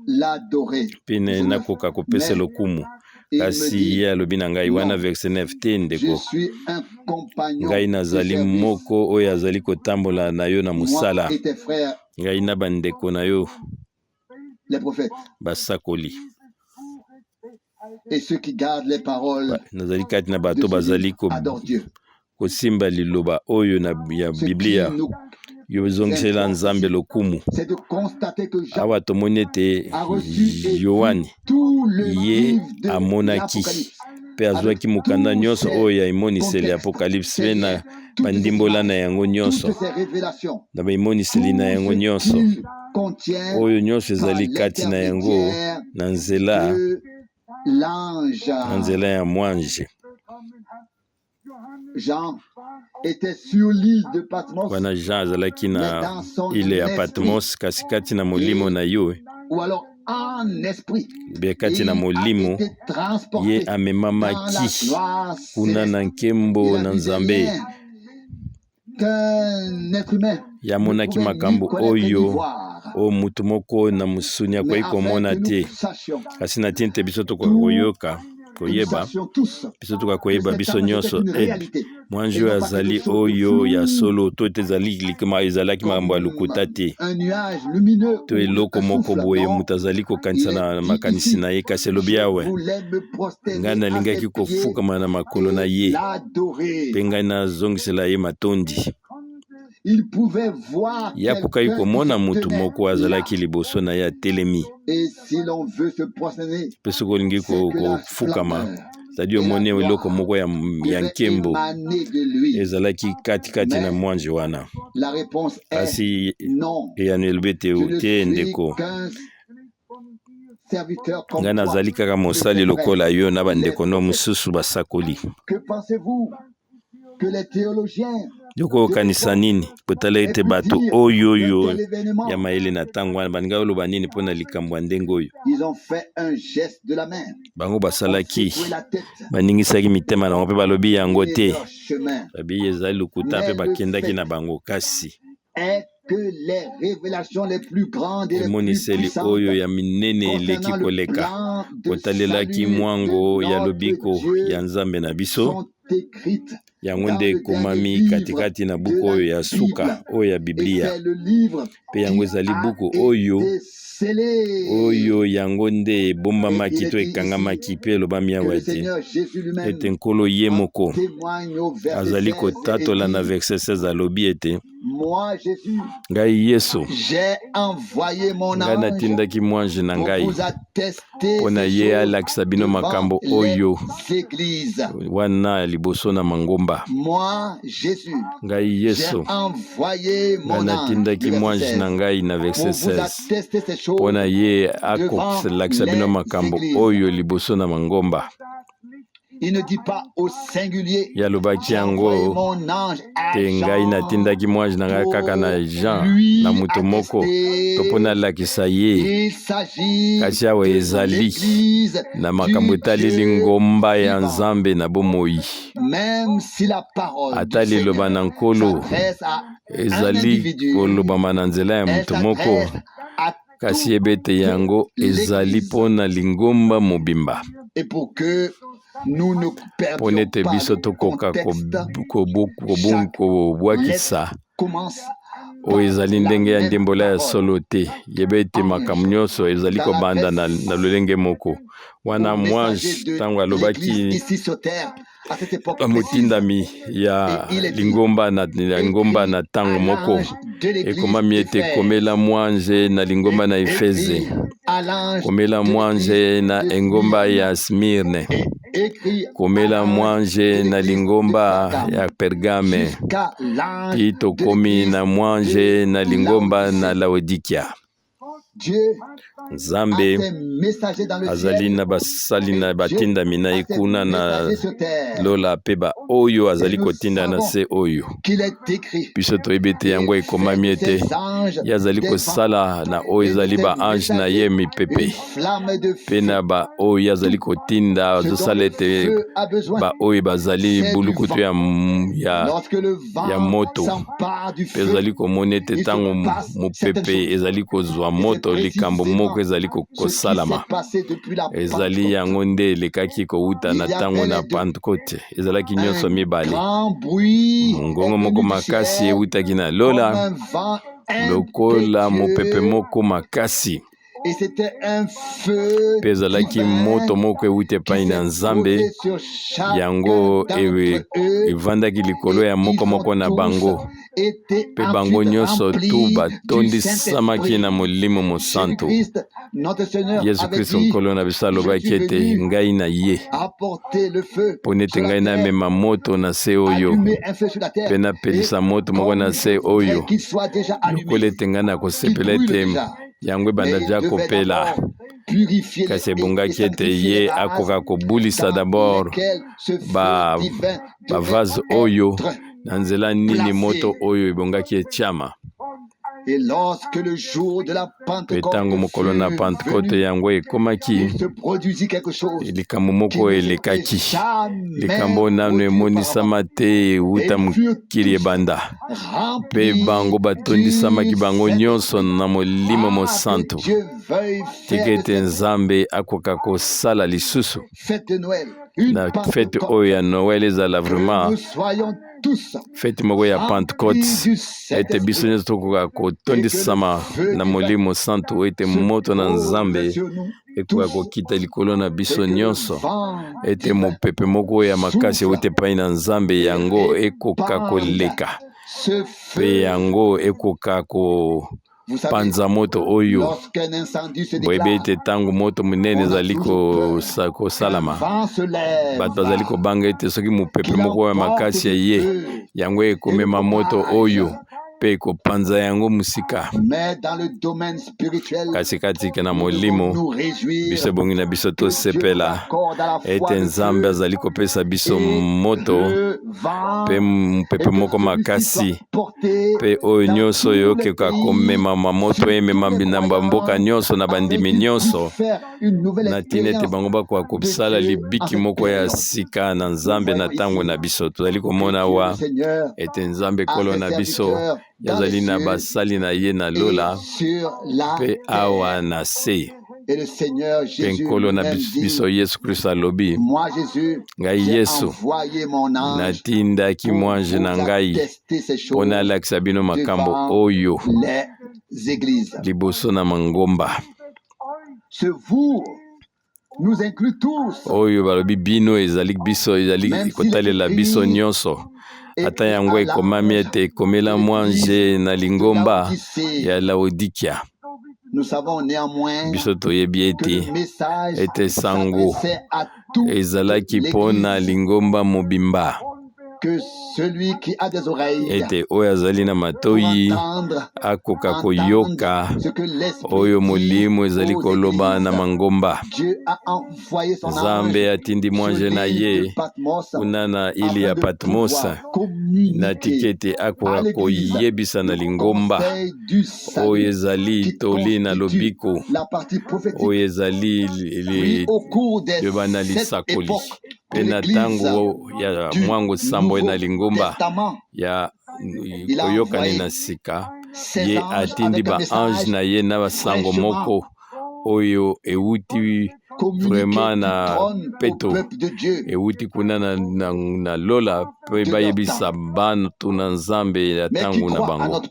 l'adorer. mpe 19. nakoka kopesa Mais lokumu. il me Kasi dit, ye alobi na ngai wana non, verset 9 te je ndeko, suis un compagnon ngai de nazali service, moko oyo azali kotambola na yo na moi mosala, et tes frères, ngai na bandeko na yo les prophètes, basakoli. et ceux qui gardent les paroles Nazali kati na de bato ce bazali livre. Adore Dieu. kosimba liloba oyo na ya Ce qui Biblia nous yo ezongisela importe Nzambe ici, lokumu. c'est de constater que Jean Awa tomoni ete a reçu et vu Yohani tout le ye livre de amonaki l'Apocalypse, mpe avec azwaki mokanda tous nyonso ses oyo ya emoniseli ya contextes, Apocalypse ses mpe na liens, toutes ses bandimbola na images, yango nyonso, toutes ses révélations, na baimoniseli na tout yango ce nyonso, qu'il contient oyo nyonso par ezali kati na yango l'intermédiaire na nzela de l'ange. na nzela ya mwanje. Jean était sur l'île de Patmos, Wana Jean azalaki mais na dans son ile ya esprit, Patmos, kasi kati na molimo et, na yo, ou alors en esprit, be kati na il a molimo été ye transporté dans la amemamaki gloire kuna na céleste. nkembo Il a na vu des Nzambe. liens qu'un être humain Ye ne amonaki pouvait ni makambo connaître ni oyo voir. oyo mutu moko na mosuni Mais akoki afin komona que nous te, sachions, kasi na ntina ete biso tokoka tout, koyoka que nous koyeba, sachions tous biso tokoka que koyeba cet biso ange était nyonso une e réalité mwanje et oyo non pas quelque azali chose de oyo ya flou solo to ete ezali ezalaki makambo ya comme lokuta te un nuage lumineux to ou eloko un moko souffle. boye Non, moto azali kokanisa il est na dit makanisi ici, na ye, kasi elobi je awe voulais me ngai prosterner à ses nalingaki pieds kofukama na makolo na et ye mpe l'adorer. ngai nazongisela ye matondi. Il pouvait voir Ye akokaki quelqu'un qui komona se motu tenait moko là. azalaki liboso na ye atelemi. Et si l'on veut se prosterner, Mpe soki olingi c'est que la kofukama, splendeur c'est-à-dire et la omoni eloko gloire moko ya devaient nkembo émaner de lui. ezalaki katikati na Mais mwanje wana. la réponse est Kasi non. eyano elobi ete Je ne te suis ndeko, qu'un serviteur ngai comme toi nazali kaka et mosali tes frères, lokola yo na les bandeko no prophètes. mosusu basakoli. Que pensez-vous que les théologiens Yo de koyokanisa l'époque nini kotala aient ete pu bato dire oyo d'un oyo tel ya événement? mayele na ntango wana balingi oloba nini mpona likambo ya ndenge oyo? Ils ont fait un geste de la main, Bango ont basalaki, secoué la tête baningisaki mitema na bango mpe balobi yango et te, leur chemin. babi ezali lokuta, mpe Mais le bakendaki fait na bango. Kasi est que les révélations les plus grandes et les plus emoniseli puissantes oyo ya minene eleki concernant le koleka plan de kotalelaki salut de mwango ya notre lobiko ya Dieu Nzambe na biso, sont écrites yango dans nde le dernier ekomami livre katikati na de buku la oyo ya suka Bible. oyo ya Et Biblia. c'est le livre Mpe yango qui ezali a buku oyo été scellé. oyo yango nde Et il ebombamaki est to dit ici ekangamaki, mpe elobami que awa le ete Seigneur Jésus ete lui-même Nkolo ye en moko témoigne au verset azali 16 et kotatola na dit, verset 16, alobi ete moi Jésus, ngai Yesu, j'ai envoyé mon ngai ange natindaki mwange na pour ngai vous attester mpo na ces ye choses alakisa bino devant makambo les oyo églises. wana liboso na mangomba. Moi, Jésus, Ngai j'ai Yesu, envoyé ngai mon ange, le natindaki verset mwange 16, na ngai na pour verset vous 16 attester ces mpo na choses ye devant akolakisa bino les makambo églises. oyo liboso na mangomba. Ye alobaki yango te, ngai natindaki mwanje na ngai kaka na Jean, na moto moko to mpo nalakisa ye. Kasi awa ezali na makambo etali lingomba ya Nzambe na bomoi. Ata liloba na Nkolo ezali kolobama na nzela ya moto moko, kasi yeba ete yango ezali mpo na lingomba mobimba, mpo nete biso tokoka kobwakisa oyo ezali ndenge ya ndimbola ya solo te. Yeba ete makambo nyonso ezali kobanda na lolenge moko wana. Mwange ntango alobaki motindami ya lingomba na lingomba na ntango moko, ekomami ete komela mwanje na lingomba na Efeze, komela mwanje na engomba ya Smirne, komela mwanje na lingomba ya Pergame, ti tokomi na mwanje na lingomba na Laodikia. Nzambe azali na basali na batindami na ye kuna na lola, mpe baoyo azali kotinda na se oyo. Biso toyebi ete yango ekomami ete ye azali kosala na oyo ezali baange na ye mipepe, mpe na baoyo ye azali kotinda azosala ete baoyo bazali bulukutu ya moto. Mpe ezali komona ete ntango mopepe ezali kozwa moto, likambo moko ezali kosalama. Ezali yango nde elekaki kowuta na ntango na Pantekote. Ezalaki nyonso mibale. Mongongo moko makasi ewutaki na lola lokola mopepe moko makasi, mpe ezalaki moto moko ewuti epai na Nzambe. Yango evandaki likolo ya moko moko na bango, mpe bango nyonso tu batondisamaki na Molimo Mosantu. Yesu Kristo Nkolo na biso alobaki ete ngai na ye mpo nete ngai namema moto na se oyo mpe napelisa moto moko na se oyo, lokola ete ngai nakosepela ete yango ebanda ja kopela. Kasi ebongaki ete ye akoka kobulisa d'abord bavase ba oyo na nzela nini moto oyo ebongaki etiama. Mpe ntango mokolo na Pantekote yango ekomaki, likambo moko elekaki, likambo nano emonisama te ewuta mokili ebanda. Mpe bango batondisamaki bango nyonso na Molimo Mosantu. Tika ete Nzambe akoka kosala lisusu na fete oyo ya Noel ezala vraiment fete moko ya Pentecote, ete biso nyonso tokoka kotondisama na Molimo Santu, ete moto na Nzambe ekoka kokita likolo na biso nyonso, ete mopepe moko ya makasi euti epai na Nzambe yango ekoka koleka mpe yango ekoka kopanza moto oyo. Boyebi ete ntango moto monene ezali kosalama, bato bazali kobanga ete soki mopepe moko ya makasi eye, yango ekomema moto oyo mpe ekopanza yango mosika. Kasi katika na molimo, biso ebongi na biso tosepela ete Nzambe azali kopesa biso moto mpe mopepe moko makasi, mpe oyo nyonso oyo okoka komemama, moto emema na bamboka nyonso na bandimi nyonso, na ntina ete bango bakoka kosala libiki moko ya sika na Nzambe na ntango na biso. Tozali komona awa ete Nzambe Nkolo na biso azali na basali na ye na lola mpe awa na se. Mpe Nkolo na biso Yesu Kristo alobi: ngai Yesu natindaki mwanje na ngai mpo nalakisa bino makambo oyo liboso na mangomba. Oyo balobi bino ezali biso, ezali kotalela biso nyonso. Ata yango ekomami ete ekomela mwanje na lingomba ya Laodikia, biso toyebi ete sango ezalaki mpo na lingomba mobimba. Ete oyo azali na matoyi akoka koyoka oyo Molimo ezali koloba na mangomba. Nzambe atindi mwanje na ye kuna na ili ya Patmos na tika ete akoka koyebisa na lingomba oyo ezali toli na lobiko, oyo ezali liloba na lisakoli. Mpe na ntango ya mwango sambo na lingomba ya koyokani na sika, ye atindi ba ange na ye na basango moko oyo ewuti vraiment na peto, ewuti kuna na lola, mpe bayebisa bantu na Nzambe ya ntango na bango.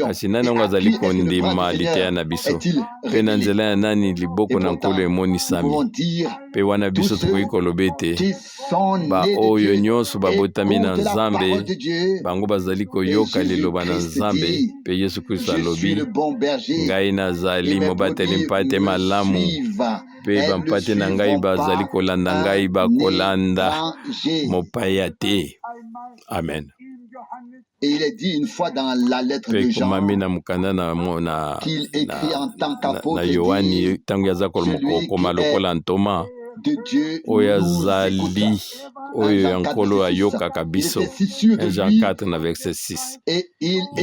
Kasi nani yango azali kondima liteya na biso? Mpe na nzela ya nani liboko na Nkolo emonisami? Mpe wana biso tokoki koloba ete baoyo nyonso babotami na Nzambe, bango bazali koyoka liloba na Nzambe. Mpe Yesu Kristo alobi: Ngai nazali mobateli mpate malamu, mpe bampate na ngai bazali kolanda ngai, bakolanda mopaya te. Amen. Mpe ekomami na mokanda na Yohani, ntango aza kokoma lokola ntoma, oyo azali oyo ya Nkolo ayokaka biso. 1 Jean 4 na verset 6.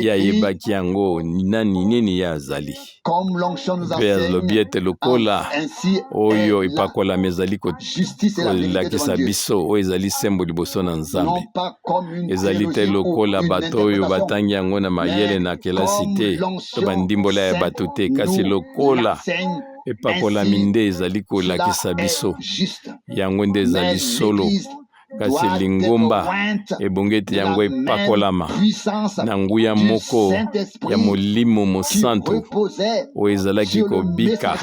Ye ayebaki yango nani nini ye azali, mpe alobi ete lokola oyo epakolami ezali kolakisa biso oyo ezali sembo liboso na Nzambe, ezali te lokola bato oyo batangi yango na mayele na kelasi te to bandimbola ya bato te, kasi lokola epakolami nde ezali kolakisa biso, yango nde ezali solo. Kasi lingomba ebongi ete yango epakolama na nguya moko ya Molimo Mosantu oyo ezalaki kobika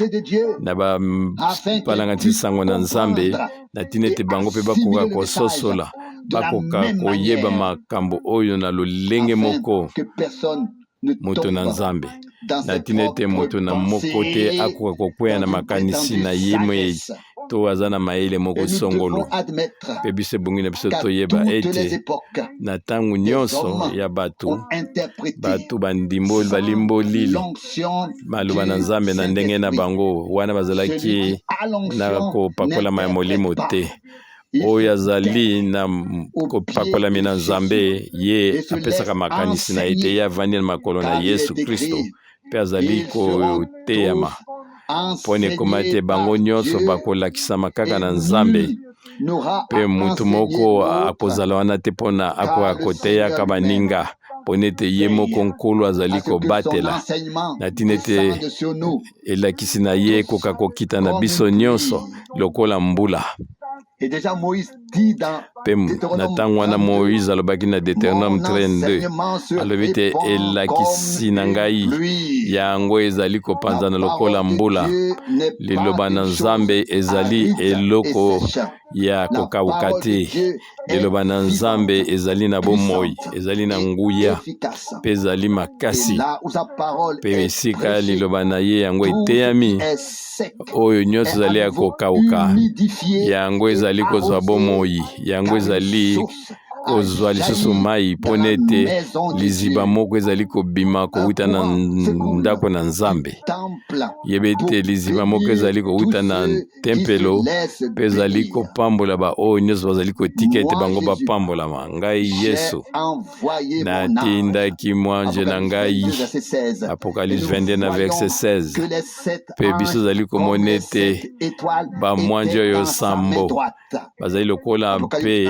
na bapalanganisi sango na Nzambe, na ntina ete bango mpe bakoka kososola, bakoka koyeba makambo oyo na lolenge moko moto na Nzambe, na ntina ete moto na moko te akoka kokwea na makanisi na ye mei to aza na mayele moko songolo. Mpe biso ebongi na biso toyeba ete na ntango nyonso ya bato, bato bandimboli, balimboli maloba na Nzambe na ndenge na bango, wana bazalaki na kopakolama ya Molimo te. Oyo azali na kopakolami na Nzambe, ye apesaka makanisi na ye te, ye avandi na makolo na Yesu Kristo mpe azali koteyama, mpo na ekoma te bango nyonso bakolakisama kaka na Nzambe, mpe motu moko akozala wana te mpona akoka koteyaka baninga, mpo ete ye moko Nkolo azali kobatela, na ntina ete elakisi na ye ekoka kokita na biso nyonso lokola mbula. Mpe na ntango wana Moïse alobaki na Deutéronome 32, alobi ete elakisi na ngai yango ezali kopanzana lokola mbula. Liloba na Nzambe ezali eloko ya kokauka te. Liloba na Nzambe ezali na bomoi, ezali na nguya mpe ezali makasi. Mpe esika liloba na ye yango eteyami, oyo nyonso ezali ya kokauka, yango ezali kozwa bomoi, yango ezali kozwa lisusu mai, mpona ete liziba moko ezali kobima kowuta na ndako na Nzambe. Yeba ete liziba moko ezali kowuta na tempelo mpe ezali kopambola baoyo nyonso bazali kotika ete bango bapambolama. Ngai Yesu natindaki mwanje na ngai. Apocalypse 22 na verset 16. Mpe biso ozali komona ete bamwanje oyo sambo bazali lokola mpe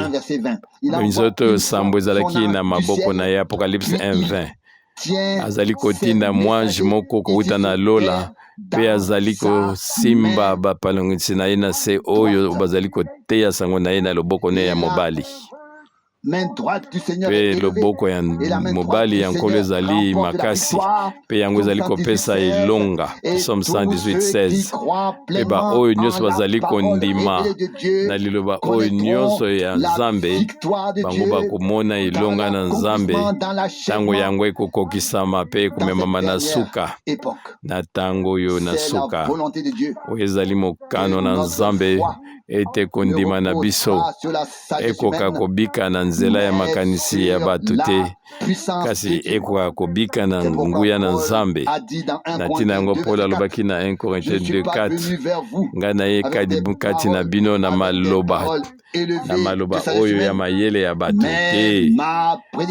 minzoto oyo sambo ezalaki na maboko na ye. Apocalypse 1 20. Azali kotinda mwanje moko kowuta na lola, mpe azali kosimba bapalongisi na ye na se oyo bazali koteya sango na ye na loboko ne ya mobali. Mpe loboko ya mobali ya Nkolo ezali makasi, mpe yango ezali kopesa elonga. Psaume 118 16. Mpe baoyo nyonso bazali kondima na liloba oyo nyonso ya Nzambe, bango bakomona elonga na Nzambe ntango yango ekokokisama mpe ekomemama na suka na ntango oyo na suka. Oyo ezali mokano na Nzambe. Ete kondima na biso ekoka kobika na nzela ya makanisi ya bato te, kasi ekoka kobika na nguya na Nzambe. Na ntina yango Paul alobaki na 1 Corinthiens 2:4, ngai naye kati na bino na maloba na maloba oyo ya mayele ya bato te,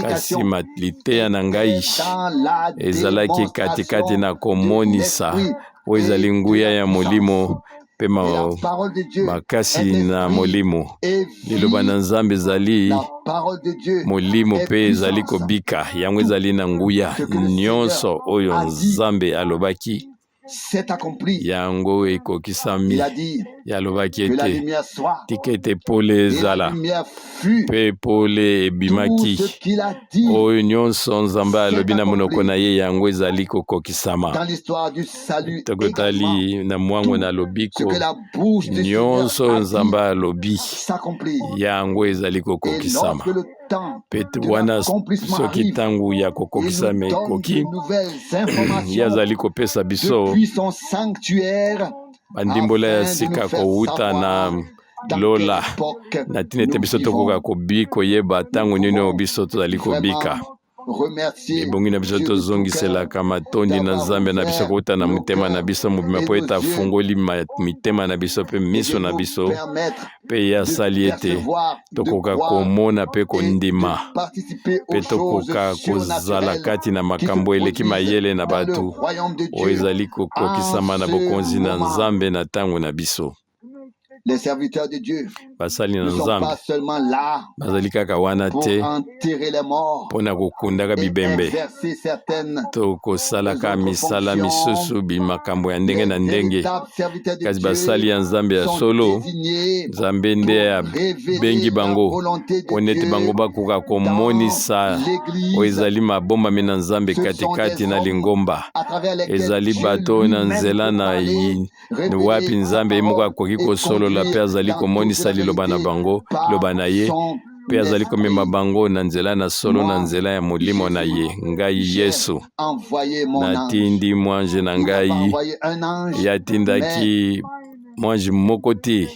kasi liteya na ngai ezalaki katikati na komonisa oyo ezali nguya ya molimo mpe makasi na molimo. Liloba na Nzambe ezali molimo mpe ezali kobika, yango ezali na nguya nyonso. Oyo Nzambe alobaki, yango ekokisami. Alobaki ete tika ete pole ezala, mpe pole ebimaki. Oyo nyonso Nzambe alobi na monoko na ye, yango ezali kokokisama. Tokotali na mwango na lobiko, nyonso Nzambe alobi, yango ezali kokokisama. Mpe wana soki ntango ya kokokisama ekoki, ye azali kopesa biso bandimbola ya sika kowuta na lola, na ntina ete biso tokoka kobi koyeba ntango nini oyo biso tozali kobika. Ebongi na biso tozongiselaka matondi na Nzambe na biso kouta na motema na biso mobima, mpo ete afungoli mitema na biso mpe miso na biso, mpe ye asali ete tokoka komona mpe kondima, mpe tokoka kozala kati na makambo eleki mayele na bato oyo ezali kokokisama na bokonzi na Nzambe na ntango na biso. Les serviteurs de Dieu Basali na ne sont Nzambe pas seulement là bazali kaka wana pour te enterrer les morts mpo na kokundaka et bibembe exercer certaines to kosalaka autres misala fonctions. misusu, bimakambo ya ndenge Les na ndenge, véritables serviteurs de kasi Dieu basali ya Nzambe ya sont solo, désignés Nzambe pour nde révéler abengi la bango volonté de mpo nete Dieu bango bakoka dans komonisa oyo l'Église. ezali mabombami na Nzambe Ce sont katikati des na hommes lingomba. à travers lesquels Ezali Dieu bato oyo na lui-même nzela peut na parler, wapi révéler sa Nzambe ye moko parole akoki et kosolola mpe conduire azali dans toute komonisa la liloba na vérité bango, par liloba na ye, son mpe azali komema esprit. bango na nzela na solo, na Moi, nzela ya molimo na Jésus, ye. Ngai j'ai Yesu envoyé mon ange. natindi mwanje na Il n'a pas ngai. envoyé un ange, Ye mais atindaki mwanje moko te,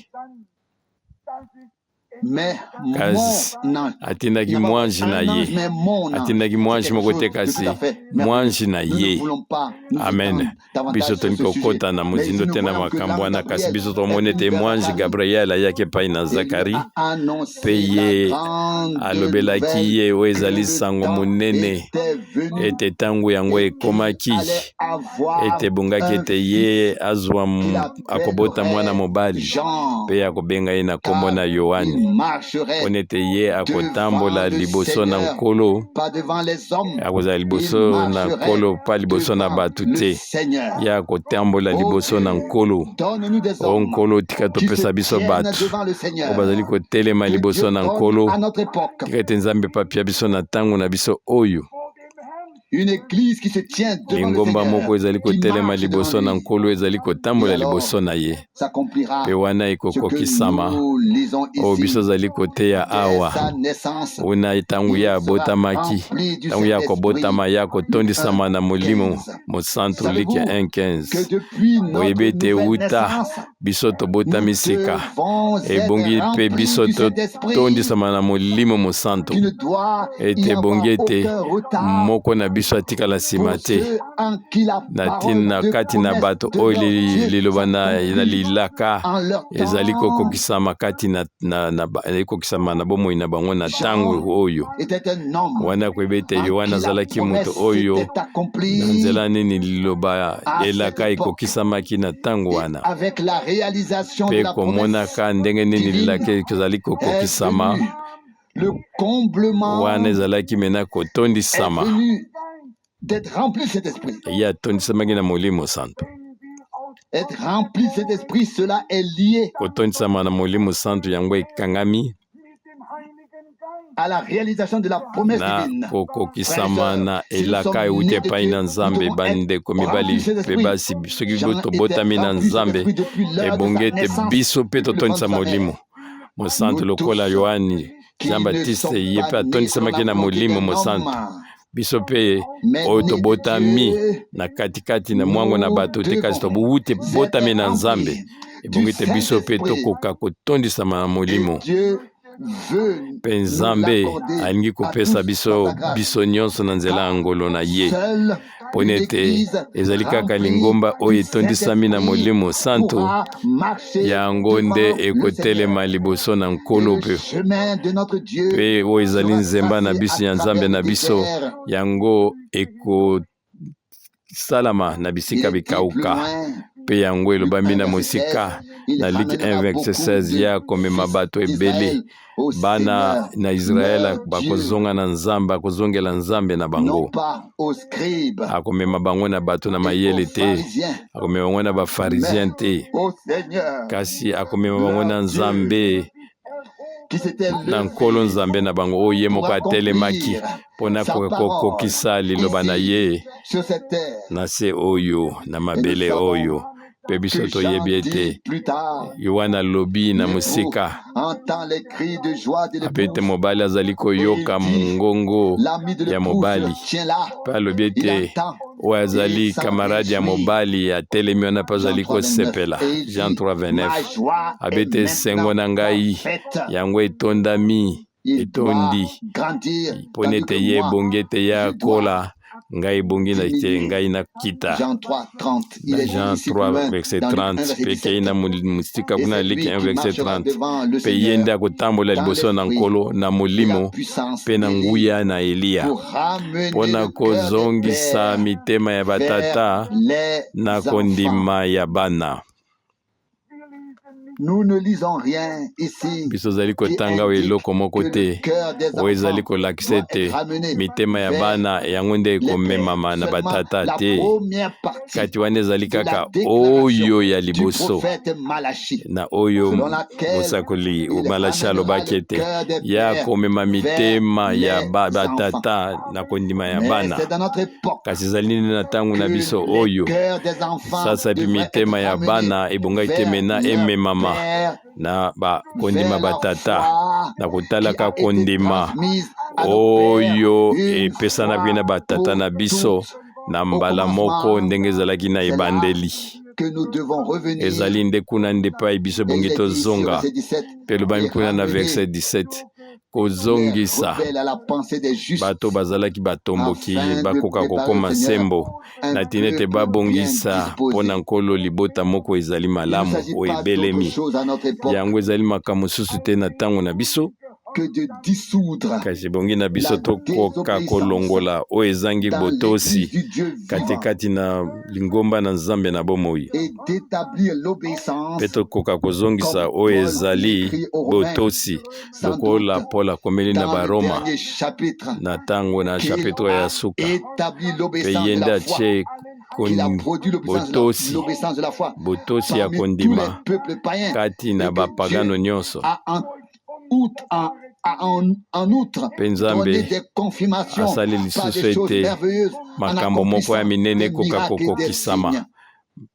mais kasi mon ange. Il atindaki n'a pas envoyé mwanje na un ange, ye. mais mon ange. Atindaki C'est mwanje quelque moko te, chose de tout kasi à fait merveilleux. mwanje na Nous ne ye. voulons pas nous Amen. étendre davantage Biso sur tolingi ce sujet. kokɔta na Mais ici, mozindo nous te na voyons que makambo l'ange wana, kasi Gabriel biso est tomoni venu ete vers mwange Zacharie Gabriel ayaki epai na et lui Zakari a mpe annoncé la ye grande alobelaki nouvelle ye oyo que ezali le sango temps monene, était venu ete ntango yango et qu'il ekomaki, allait avoir ete ebongaki un ete ye fils azwa qu'il akobota mwana appellerait mobali, Jean, mpe akobenga ye na nkombo car na il Yohane, marcherait mpo ete ye devant akotambola le liboso na Seigneur, Nkolo. pas devant les hommes, Akozala il liboso na marcherait Nkolo, pa liboso na devant bato le te. Seigneur. Ye akotambola Oh liboso na Dieu, Nkolo. donne-nous des O hommes Nkolo, tika qui se topesa biso tiennent bato devant le oyo Seigneur. bazali kotelema Que Dieu liboso na donne Nkolo. à notre époque Tika ete Nzambe papia biso na ntango na biso oyo une église qui se tient devant le lingomba Seigneur, moko ezali qui kotelema marche devant liboso na lui. Nkolo, ezali Et kotambola alors, liboso na ye, s'accomplira mpe wana ce que ekokokisama nous lisons oyo biso ici. ezali koteya Dès awa. sa naissance, Una ntango ye il sera abotamaki, rempli du ntango ye Saint-Esprit. akobotama, ye Luc 1, akotondisama na Molimo 15. Mosantu, Luka Savez-vous 1 que 15. depuis notre Boyebi ete nouvelle wuta naissance, biso nous tobotami sika, devons être ebongi mpe remplis biso du Saint-Esprit, totondisama na Molimo Mosantu, qu'il ne doit y ete ebongi avoir ete aucun retard moko na biso atikala nsima pour te ceux en qui la na parole ntina de kati na promesse bato de oyo leur Dieu liloba na na s'accomplit lilaka en leur ezali temps. kokokisama kati na ekokisama na bomoi na bango na ntango Jean oyo était un homme wana. Koyeba ete en Yohane qui la azalaki moto promesse oyo s'était na accomplie nzela nini liloba à cette elaka époque ekokisamaki na ntango et wana, avec la réalisation de mpe la promesse komonaka ndenge nini divine lilaka ezali est kokokisama. venu le comblement, Wana ezalaki mena est kotondisama. venu d'être rempli de cet esprit. Ye atondisamaki na Molimo Santo. Être rempli de cet esprit, cela est lié Kotondisama na Molimo Santo, yango ekangami à la réalisation de la promesse na divine. Frères et kokokisama sœurs, na si nous elaka sommes euti nés de epai Dieu, na nous Nzambe. devons être Bandeko remplis mibali de cet mpe esprit. basi, soki Jean était tobotami na rempli de cet Nzambe, esprit depuis l'heure de ebongi sa ete naissance, biso mpe depuis le ventre totondisa de sa mère. Molimo Mosantu Nous lokola tous Yohani qui Jean ne Baptiste, sommes ye mpe pas nés selon atondisamaki la na volonté Molimo d'un Mosantu, homme, biso mpe mais oyo nés de tobotami Dieu, na katikati na mwango na nous bato te, kasi devons tobowuti être botami na Nzambe, remplis. Ebongi ete biso mpe tokoka kotondisama na Molimo. Mpe Nzambe alingi kopesa biso biso nyonso na nzela ya ngolu na ye, mpo ete ezali kaka lingomba oyo etondisami na Molimo Santu, yango nde ekotelema liboso na Nkolo, mpe oyo ezali nzemba na biso ya Nzambe na biso, yango ekosalama na bisika bikauka. Mpe yango elobami na mosika na Luc 1 verset 16, ya komema bato ebele, bana na Israele bakozonga na Nzambe, akozongela Nzambe na bango. Akomema bango na bato na mayele te, akomema bango na bafarisien te, kasi akomema bango na Nzambe, na Nkolo Nzambe na bango, oyo ye moko atelemaki mpo na kokokisa liloba na ye na se oyo, na mabele oyo. Mpe biso toyebi ete Yohana alobi na mosika ape ete mobali azali koyoka mongongo ya mobali, mpe alobi ete oyo azali kamarade ya mobali atelemi wana mpe azali kosepela. Jean 3:29 abe ete esengo na ngai yango etondami, etondi, mpo ete ye ebongi ete ye akola, ngai ebongi na te ngai nakita. Na Jean 3 verset 30, mpe ekei na mosika kuna na Luc 1 verset 30, mpe ye nde akotambola liboso na Nkolo na molimo mpe na nguya na Eliya, mpo na kozongisa mitema ya batata na kondima ya bana. Nous ne lisons rien ici. Biso ozali kotanga oyo eloko moko te oyo ezali kolakisa ete mitema ya bana yango nde ekomemama na batata te. Kati wana ezali kaka oyo ya liboso na oyo mosakoli Malachi alobaki ete ya komema mitema ya batata na kondima ya bana. Kasi ezali nini na ntango na biso oyo sasa mpe mitema ya bana ebongaki te mena ememama na bakondima batata, na kotalaka kondima oyo epesanaki na batata na biso na mbala moko, ndenge ezalaki na ebandeli. Ezali nde kuna nde epai biso ebongi tozonga. Mpe elobami kuna na verset 17, kozongisa bato bazalaki batomboki bakoka kokoma sembo, na ntina ete babongisa mpo na Nkolo libota moko ezali malamu oyo ebelemi. Yango ezali makambo mosusu te na ntango na biso, kasi ebongi na biso tokoka kolongola oyo ezangi botosi katikati na lingomba na Nzambe na bomoi, mpe tokoka kozongisa oyo ezali botosi, lokola Paul akomeli na Baroma na ntango na chapitre ya suka. Mpe ye nde atie botosi ya kondima kati na bapagano nyonso. Mpe Nzambe asali lisusu ete makambo moko ya minene ekoka kokokisama,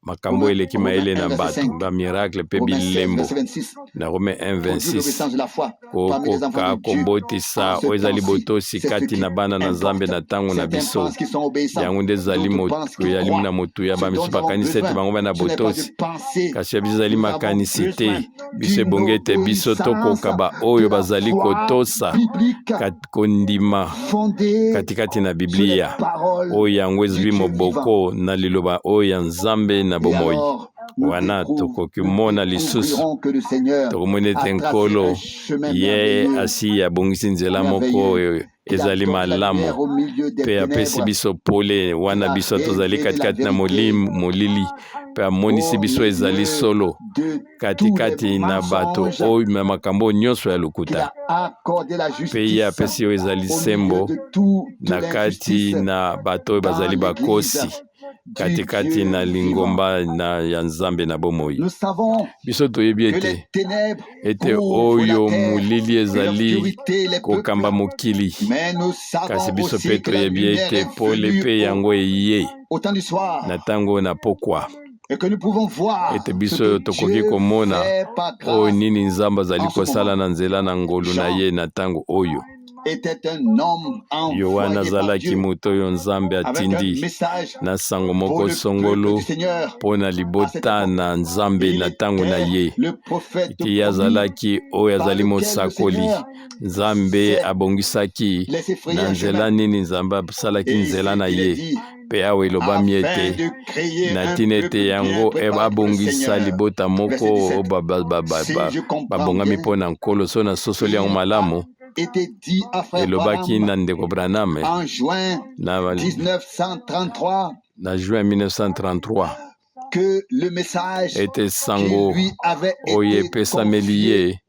makambo eleki mayele na bato, bamiracle mpe bilembo, na Rome 1:26, kokoka kobotisa oyo ezali botosi kati na bana na Nzambe na ntango na biso. Yango nde ezali na motuya. Bamisu bakanisi ete bango bana botosi, kasi ya biso ezali makanisi te. Biso ebongi ete biso tokoka baoyo bazali kotosa kondima katikati na Biblia, oyo yango ezwi moboko na liloba oyo ya Nzambe na bomoi. Wana tokoki mona lisusu, tokomona ete Nkolo ye asi abongisi nzela moko oyo ezali malamu, mpe apesi biso pole wana biso tozali katikati na molili, mpe amonisi biso ezali solo katikati na bato oyo na makambo nyonso ya lokuta, mpe ye apesi oyo ezali sembo na kati na bato oyo bazali bakosi katikati na lingomba na ya Nzambe na bomoi. Biso toyebi ete oyo molili ezali kokamba mokili, kasi biso mpe toyebi ete pole mpe yango eye na ntango na pokwa, ete biso tokoki komona oyo nini Nzambe azali kosala na nzela na ngolu na ye na ntango oyo. Yoane azalaki moto oyo Nzambe atindi na sango moko songolo mpo na libota na Nzambe na ntango na ye. Ete ye azalaki oyo azali mosakoli. Nzambe abongisaki na nzela nini Nzambe asalaki nzela na ye. Mpe awa elobami ete na ntina ete yango abongisa libota moko oyo babongami mpo na Nkolo. So nasosoli yango malamu, elobaki na ndeko Branham na juin 1933 ete sango oyo epesameli ye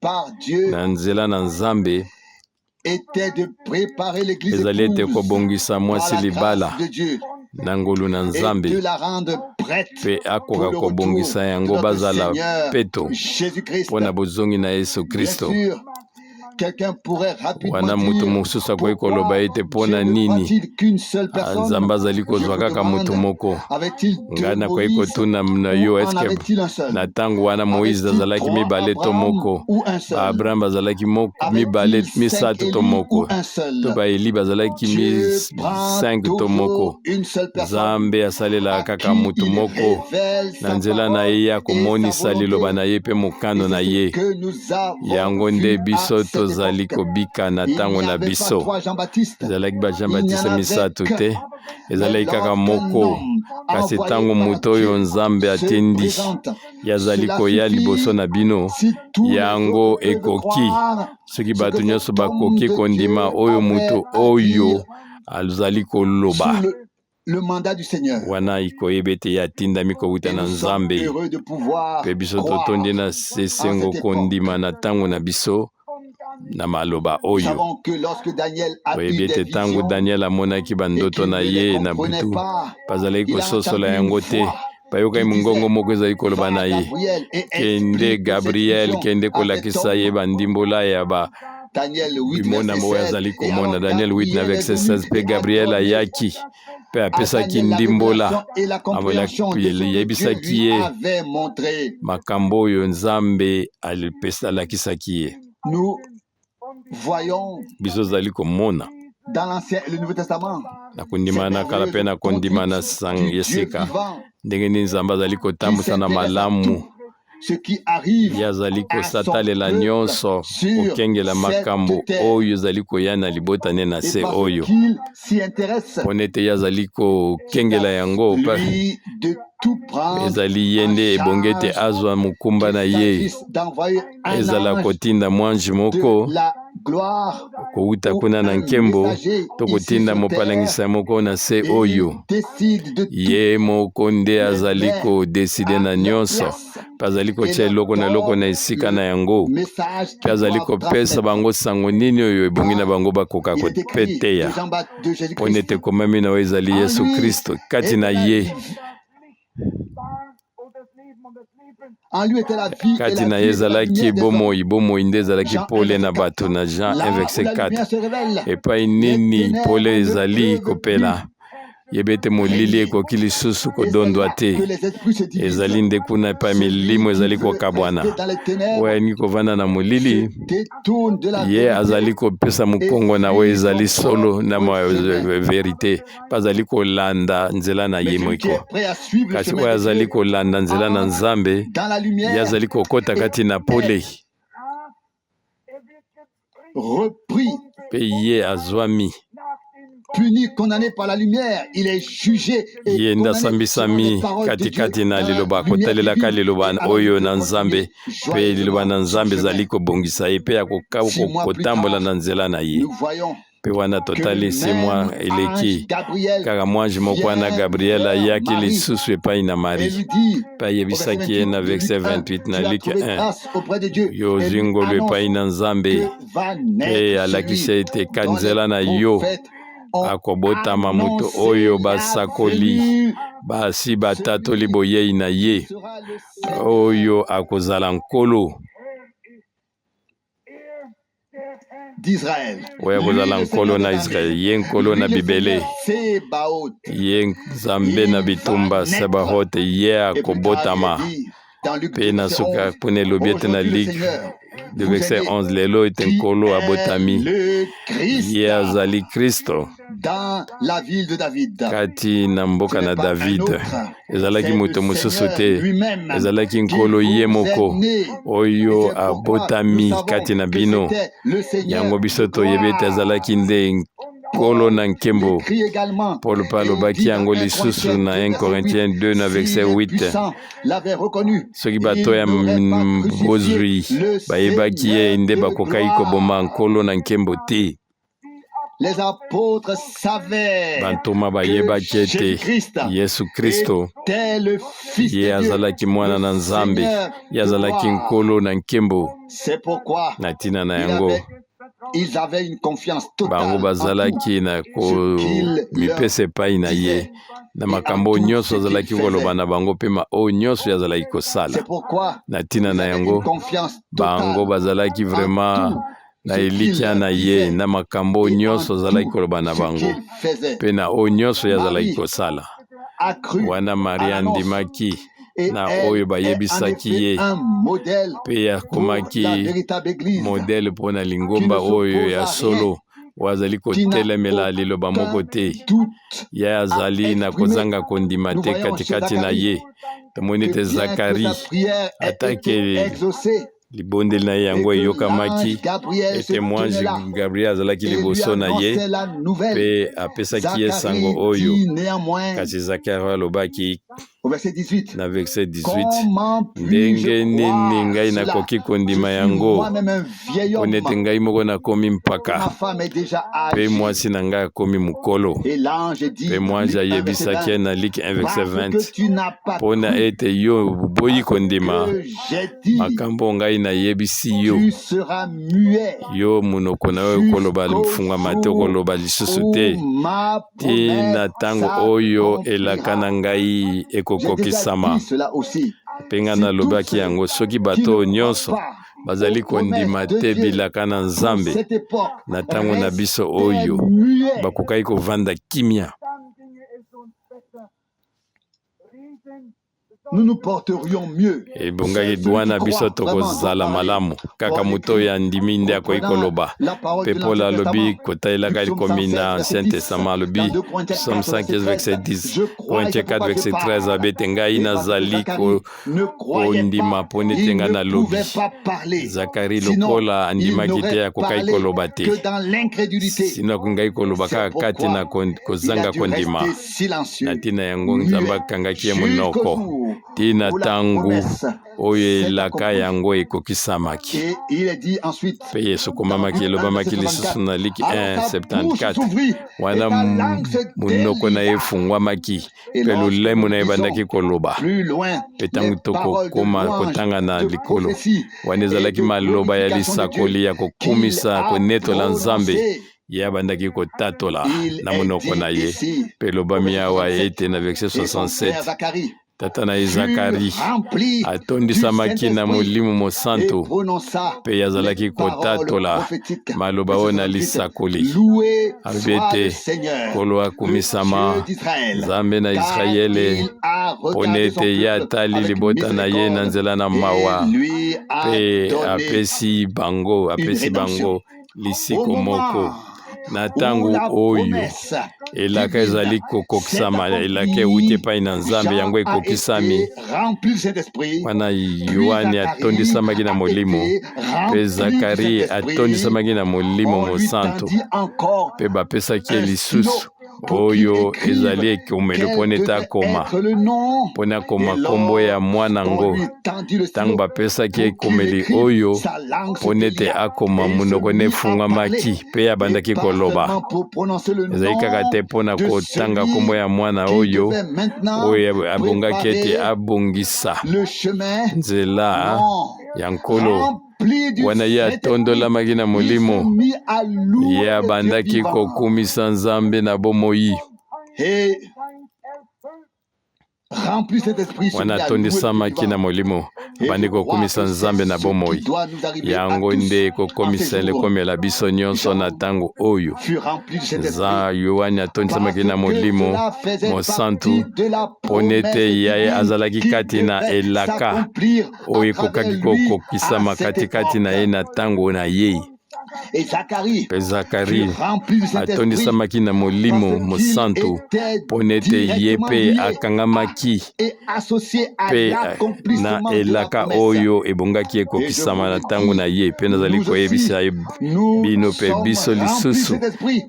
na nzela na Nzambe ezali ete kobongisa mwasi libala na ngolu na Nzambe mpe akoka kobongisa yango bazala peto mpo na bozongi na Yesu Kristo. Wana moto mosusu akoki koloba ete mpo na nini Nzambe azali kozwa kaka moto moko? Ngai nakoki kotuna na yo, eske na ntango wana Moïse azalaki mibale to moko? Abraham bazalaki moko, mibale, misato to moko? To baeli bazalaki 5 to moko? Nzambe asalelaka kaka moto moko na nzela na ye ya komonisa liloba na ye mpe mokano na ye. Yango nde biso tozali kobika na ntango na biso. Ezalaki ba Jean Baptiste misato te, ezalaki kaka moko. Kasi ntango moto oyo Nzambe atindi ye azali koya liboso na bino, yango ekoki. Soki bato nyonso bakoki kondima oyo moto oyo azali koloba, wana ikoyeba ete ye atindami kowuta na Nzambe. Mpe biso totondi na esengo kondima na ntango na biso na maloba oyo. Toyebi ete ntango Daniel amonaki bandoto na ye na butu, bazalaki kososola yango te. Bayokaki mongongo moko ezali koloba na ye, kende Gabriel, kende kolakisa ye bandimbola ya ba bimona oyo azali komona. Daniel 8 na verset 16. Mpe Gabriel ayaki mpe apesaki ndimbola, ayebisaki ye makambo oyo Nzambe alakisaki ye. Biso ozali komona na kondima na kala mpe na kondima na ya sika ndenge nini Nzambe azali kotambusa na malamu. Ye azali kosatalela nyonso, kokengela makambo oyo ezali koya na libota ne na se oyo, mpona ete ye azali kokengela yango. Ezali ye nde ebongi ete azwa mokumba na ye, ezala kotinda mwanji moko kowuta kuna na nkembo to kotinda mopalangisa moko na se oyo. Ye moko nde azali kodeside na nyonso, mpe azali kotia eloko na eloko na esika na yango, mpe azali kopesa bango sango nini oyo ebongi na bango bakoka kopeteya, mpo ete ekomami na oyo ezali Yesu Kristo kati na ye. Kati na ye ezalaki bomoi, bomoi nde ezalaki pole na bato. Na Jean 1 verset 4, epai nini pole ezali kopela, yeba ete molili ekoki lisusu kodondwa te. Ezali nde kuna epai milimo ezali kokabwana. Oyo alingi kovanda na molili, ye azali kopesa mokongo na oyo ezali solo na verite, mpe azali kolanda nzela na ye moko. Kasi oyo azali kolanda nzela na Nzambe, ye azali kokota kati na pole, mpe ye azwami. Ye nde asambisami katikati na liloba, kotalelaka liloba oyo na Nzambe, mpe liloba na Nzambe ezali kobongisa ye mpe akotambola na nzela na ye. Mpe wana totalisi mwa eleki kaka mwange moko wana Gabriel ayaki lisusu epai na Marie mpe ayebisaki ye na verset 28 na Luc 1, yo ozwi ngolu epai na Nzambe, mpe alakisi ete ka nzela na yo akobotama moto oyo basakoli basi batatoli boyei na ye, oyo akozala Nkolo oyo akozala Nkolo na Israele, ye Nkolo na bibele, ye Nzambe na bitumba Sebahote, ye akobotama. Mpe na suka kuna elobi ete na Luc 2 verset 11, lelo ete Nkolo abotami, ye azali Kristo kati na mboka na David. Ezalaki moto mosusu te, ezalaki Nkolo ye moko oyo abotami kati na bino. Yango biso toyebi ete azalaki nde Nkolo na nkembo. Paul mpe alobaki yango lisusu na 1 Corinthiens 2 na verset 8. Soki bato ya bozwi bayebaki ye nde bakokaki koboma Nkolo na nkembo te. Bantoma bayebaki ete Yesu Kristo ye azalaki mwana na Nzambe, ye azalaki Nkolo na nkembo. Na ntina na yango bango bazalaki na komipesa epai na ye na makambo oyo nyonso azalaki koloba na bango mpe ma oyo nyonso ye azalaki kosala. Na ntina na yango bango bazalaki vraiment na elikya na ye na makambo oyo nyonso azalaki koloba na bango mpe na oyo nyonso ye azalaki kosala. Wana Maria andimaki na oyo bayebisaki ye mpe akomaki modele mpo na lingomba oyo ya solo, oyo azali kotelemela liloba moko te. Ye azali na kozanga kondima te katikati na ye. Tomoni ete Zakari, atake libondeli na ye yango eyokamaki, ete mwange Gabriel azalaki liboso na ye mpe apesaki ye sango oyo. Kasi Zakari alobaki na verset 18, ndenge nini ngai nakoki kondima yango, mpo nete ngai moko nakomi mpaka mpe mwasi na ngai akomi mokolo? Mpe mwange ayebisaki ye na Luc 1 verset 20, mpo na ete yo oboyi kondima makambo ngai nayebisi yo, yo monoko na yo ekoloba mfungwama te, okoloba lisusu te ti na ntango oyo elaka na ngai ekokokisama. Mpe ngai nalobaki yango, soki bato oyo nyonso bazali kondima te bilaka na Nzambe na ntango na biso oyo, bakokaki kovanda kimia. Nous nous porterions mieux. Ebongaki wana biso tokozala malamu. Kaka moto oyo andimi nde akoki koloba. Mpe Paul alobi kotalelaka likomi na Ancien Testament, alobi Psaume 115 verset 10, Corinthiens 4 verset 13, alobi ete ngai nazali kondima mpo nete ngai nalobi. Zakari lokola andimaki te, akokaki koloba te, sino akokaki koloba kaka kati na kozanga kondima. Na ntina yango Nzambe akangaki ye monoko tii na ntango oyo elaka yango ekokisamaki. Mpe esokomamaki, elobamaki lisusu na Liki 1:74, wana monoko na ye efungwamaki mpe lolemo na ye ebandaki koloba. Mpe ntango tokokoma kotanga na likolo, wana ezalaki maloba ya lisakoli ya kokumisa konetola Nzambe ye abandaki kotatola na monoko na ye. Mpe elobami awa ete na verset 67, tata na ye Zakari atondisamaki na Molimo Mosantu mpe ye azalaki kotatola maloba oyo na lisakoli. Alobi ete Nkolo akumisama, Nzambe na Israele, mpo na ete ye atali libota na ye na nzela na mawa mpe apesi bango, apesi bango lisiko moko. Na ntango oyo elaka ezali kokokisama, elaka euti epai na Nzambe, yango ekokisami. Wana Yoane atondisamaki na Molimo, mpe Zakari atondisamaki na Molimo Mosantu, mpe bapesaki ye lisusu oyo ezali ekomelo mpo nete akoma, mpo na akoma nkombo ya mwana yango. Ntango bapesaki ekomeli oyo mpo nete akoma, monoko na efungwamaki mpe abandaki koloba. Ezali kaka te mpo na kotanga nkombo ya mwana oyo oyo abongaki ete abongisa nzela ya Nkolo. Wana ye atondolamaki na Molimo, ye abandaki kokumisa Nzambe na bomoi. Wana atondisamaki na Molimo, abandi kokumisa Nzambe na bomoi. Yango nde ekokomisa elekomela biso nyonso na ntango oyo. Za Yoane atondisamaki na Molimo Mosantu mpo nete ye azalaki kati na elaka oyo ekokaki kokokisama katikati na ye na ntango na ye. Mpe Zakari atondisamaki na Molimo Mosantu mpo nete ye mpe akangamaki mpe na elaka oyo ebongaki ekokisama na ntango na ye. Mpe nazali koyebisa bino mpe biso lisusu,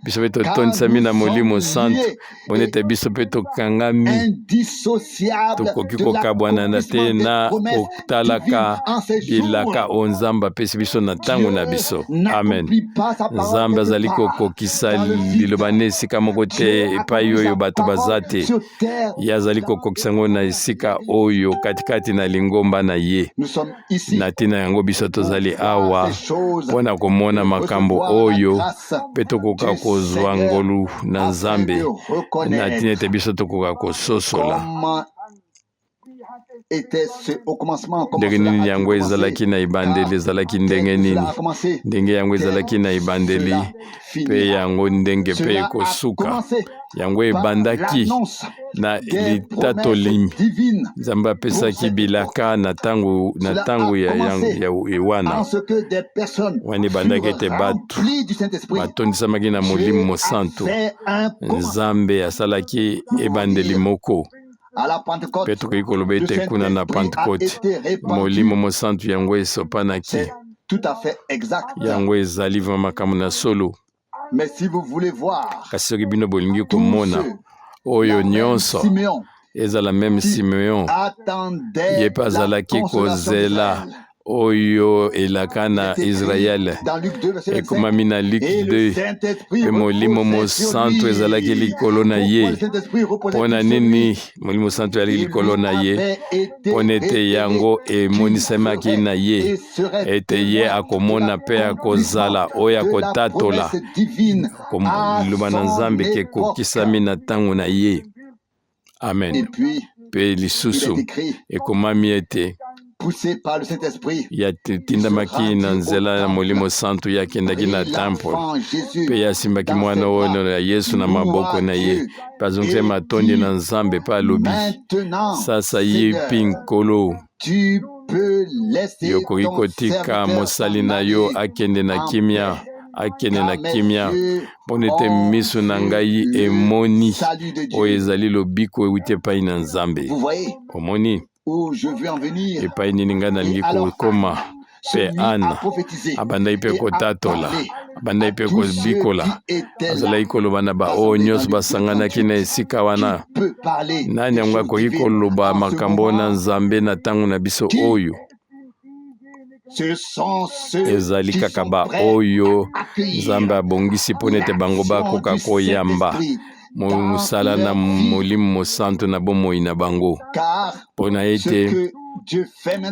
biso mpe totondisami na Molimo Santu mpo nete biso mpe tokangami, tokoki kokabwana te na kotalaka bilaka oyo Nzambe apesi biso na ntango na biso. Amen. Nzambe azali kokokisa liloba na esika moko te epai oyo bato baza te. Ye azali kokokisa yango na esika oyo katikati na lingomba na ye. Na ntina yango biso tozali awa mpo na komona makambo oyo mpe tokoka kozwa ngolu na Nzambe na ntina ete biso tokoka kososola ndenge nini yango ezalaki na ebandeli, ezalaki ndenge nini, ndenge yango ezalaki na ebandeli, mpe yango ndenge mpe ekosuka. Yango ebandaki na litatoli. Nzambe apesaki bilaka na ntango na ntango ya, ya, ya wana wana ebandaki ete bato batondisamaki na Molimo Mosantu. Nzambe asalaki ebandeli moko. Mpe tokoki koloba ete kuna na Pantekote Molimo Mosantu yango esopanaki. Yango ezali vraimen makambo na solo. Kasi soki bino bolingi komona oyo nyonso, ezala meme Simeon, ye mpe azalaki kozela oyo elaka na Israele, ekomami na Luc 2, mpe Molimo Mosantu ezalaki likolo na ye. Mpo na nini Molimo Santu ezalaki likolo na ye? Mpo na ete yango emonisamaki na ye ete ye akomona mpe akozala oyo akotatola liloba na Nzambe ke ekokisami na ntango na ye. Amen. Mpe lisusu ekomami ete ye atindamaki na nzela ya Molimo Santu, ye akendaki na temple mpe ye asimbaki mwana oyo ya Yesu na maboko na ye mpe azongisaki matondi na Nzambe mpe alobi, Sasa ye mpe Nkolo, yokoki kotika mosali na yo akende na kimia, akende na kimia, mpo ete miso na ngai emoni oyo ezali lobiko ewuti epai na Nzambe. Omoni epai nini ngai nalingi kokoma? Mpe Ana abandaki mpe kotatola, abandaki mpe kobikola, azalaki koloba na baoyo nyonso basanganaki na esika wana. Nani yango akoki koloba makambo na Nzambe na ntango na biso oyo? Ezali kaka baoyo Nzambe abongisi mpo ete bango bakoka koyamba mosala na Molimo Mosantu na bomoi na bango, mpo na ete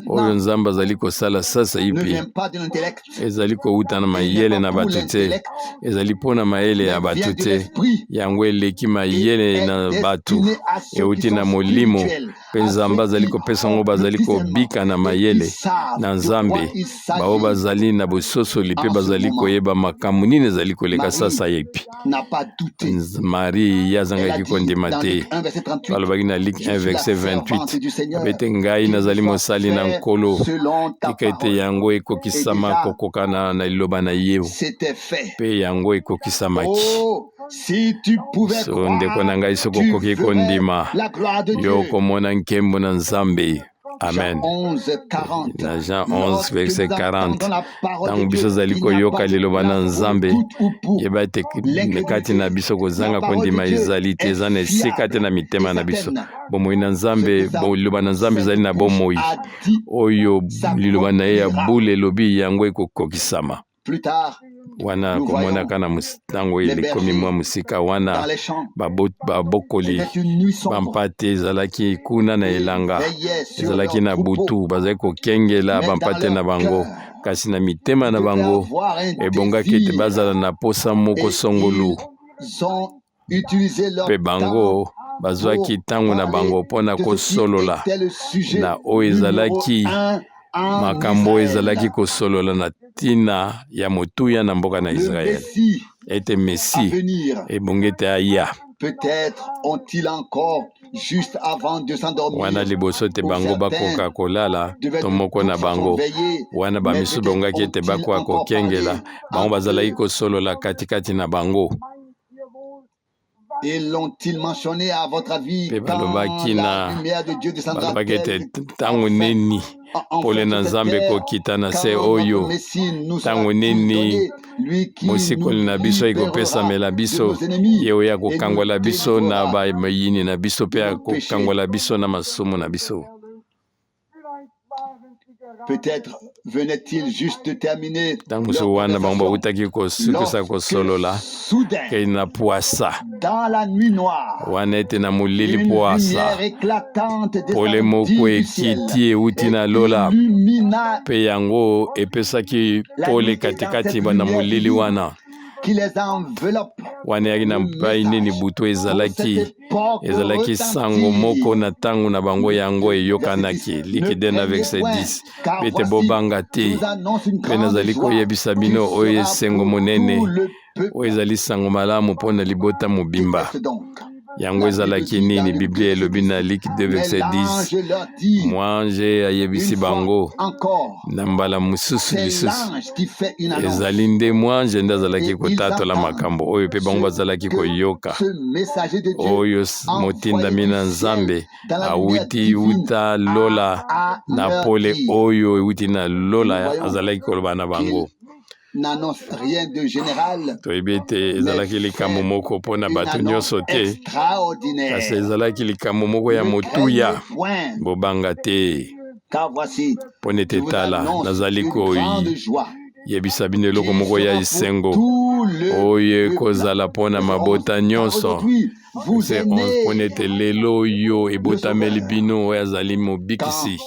oyo Nzambe azali kosala sasa ipi ezali kowuta na mayele na bato te, ezali mpo na mayele ya bato te. Yango eleki mayele na bato, euti na Molimo, mpe Nzambe azali kopesa yango. Bazali kobika na mayele na Nzambe, baoyo bazali na bososoli mpe bazali koyeba makambo nini ezali koleka sasa yepi. Marie ye azangaki kondima te. Alobaki na Luc 1 verset 28 ete, Ngai nazali mosali na Nkolo, tika ete yango ekokisama kokokana na liloba na ye. Mpe yango ekokisamaki. So ndeko na ngai, soki okoki kondima, yo okomona nkembo na Nzambe. Amen. Na Jean 11 verset 40, ntango biso ozali koyoka liloba na Nzambe, yeba ete kati na biso kozanga kondima ezali te, eza na esika te na mitema na biso. Bomoi na Nzambe, liloba na Nzambe ezali na bomoi. Oyo liloba na ye ya bule elobi, yango ekokokisama. Wana komonaka na ntango elekomi mwa mosika wana, babokoli bampate ezalaki kuna na elanga, ezalaki na butu, bazali kokengela bampate na bango, kasi na mitema na bango ebongaki ete bazala na posa moko songolu, mpe bango Bazwaki pour ntango na parler bango mpo na de ce qui kosolola était le sujet na oyo numéro ezalaki 1 en makambo oyo Israël. ezalaki kosolola na ntina ya motuya na mboka na Le Israele, Messie ete à Messi venir. Ebongi ete aya. Peut-être ont-ils encore, juste avant de Wana s'endormir, liboso ete pour bango certains bakoka kolala devaient to moko na tous se sont bango veillés, wana mais bamisusu peut-être bongaki ete ont-ils bakoka encore kokengela parlé bango entre bazalaki eux. Kosolola katikati na bango. Et l'ont-ils mentionné, à votre avis, Mpe quand balobaki la na lumière de Dieu balobaki descendra-t-elle ete ntango enfin, nini enfin pole sur na cette Nzambe terre? Ekokita na se Quand notre oyo Messie nous ntango sera-t-il nini donné, lui qui nous mosikoli na biso libérera ekopesamela de biso nos ennemis ye oyo et nous akokangola biso na délivrera bayini na biso mpe de nos péchés? Akokangola biso na masumu na biso. Peut-être venait-il juste de terminer Ntango mosusu leur wana bango conversation bautaki kosukisa lorsque kosolola soudain, ke na pwasa dans la nuit noire, wana ete na molili une pwasa lumière éclatante pole descendit moko du ciel ekiti euti et na lola illumina mpe yango epesaki la pole nuit. Et dans katikati cette na lumière molili divine wana qui les enveloppe, wana eyaki na le pai nini message butu pour cette ezalaki époque ezalaki sango moko retentit. Na ntango na bango yango Luc 2, verset 10. eyokanaki Ne Liki 2 na craignez verset point, 10 car mpe ete voici, bobanga je te vous annonce une mpe grande nazali joie koyebisa qui bino oyo sera esengo pour monene tout le oyo peuple. Ezali sango malamu mpo na libota mobimba. Qu'était-ce donc? Yango La Bible ezalaki dit dans nini? Luc 2, Biblia verset elobi 10, na Liki 2 mais verset 10 l'ange leur dit mwanje ayebisi une fois bango encore, na mbala mosusu c'est lisusu l'ange qui fait une annonce. Ezali nde mwanje nde azalaki Et ils kotatola entendent makambo oyo mpe bango ce bazalaki que koyoka ce messager de Dieu oyo envoyé motindami du na ciel Nzambe dans la lumière awuti divine uta a lola à na leur pole dire. Oyo euti na Nous lola voyons azalaki koloba na bango. qu'il n'annonce rien de général, Toyebi ete mais ezalaki likambo fait moko mpo na une bato annonce nyonso te kasi extraordinaire. Ezalaki likambo moko ya Ne motuya. craignez point, Bobanga te car voici, mpo nete je vous tala annonce nazali une grande joie koyebisa bino eloko qui moko ya sera pour esengo tout le oyo peuple. Ekozala mpo na Verset 11. mabota Car nyonso. aujourd'hui, vous Verset est 11 mpo né nete lelo oyo le ebotameli Sauveur. Bino oyo azali Quand mobikisi.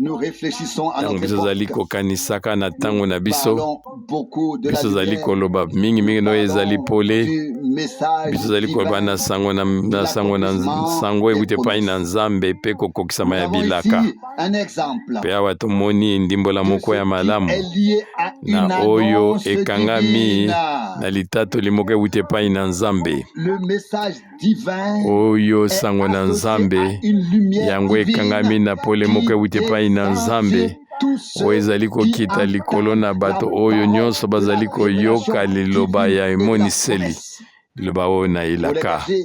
Nous réfléchissons à Ntango notre biso ozali époque, kokanisaka na ntango nous na biso parlons beaucoup de la biso ozali lumière, koloba mingimingi nous na oyo ezali parlons pole du message biso ozali koloba divin, na sango na, de na sango na l'accomplissement sango des ewuti epai na promesses. Nzambe mpe kokokisama Nous ya avons bilaka. Ici un exemple Mpe awa tomoni ndimbola de moko ce ya qui malamu est lié à une na oyo annonce ekangami divine. Na litatoli moko ewuti epai na Nzambe. Le message divin Oyo est sango na associé à Nzambe une lumière yango ekangami divine na pole moko qui ewuti epai na descend sur Nzambe tous oyo ceux ezali qui kokita likolo entendent na la bato oyo parole nyonso de la bazali révélation koyoka liloba divine ya et de la emoniseli promesse. liloba oyo na Pour les elaka bergers,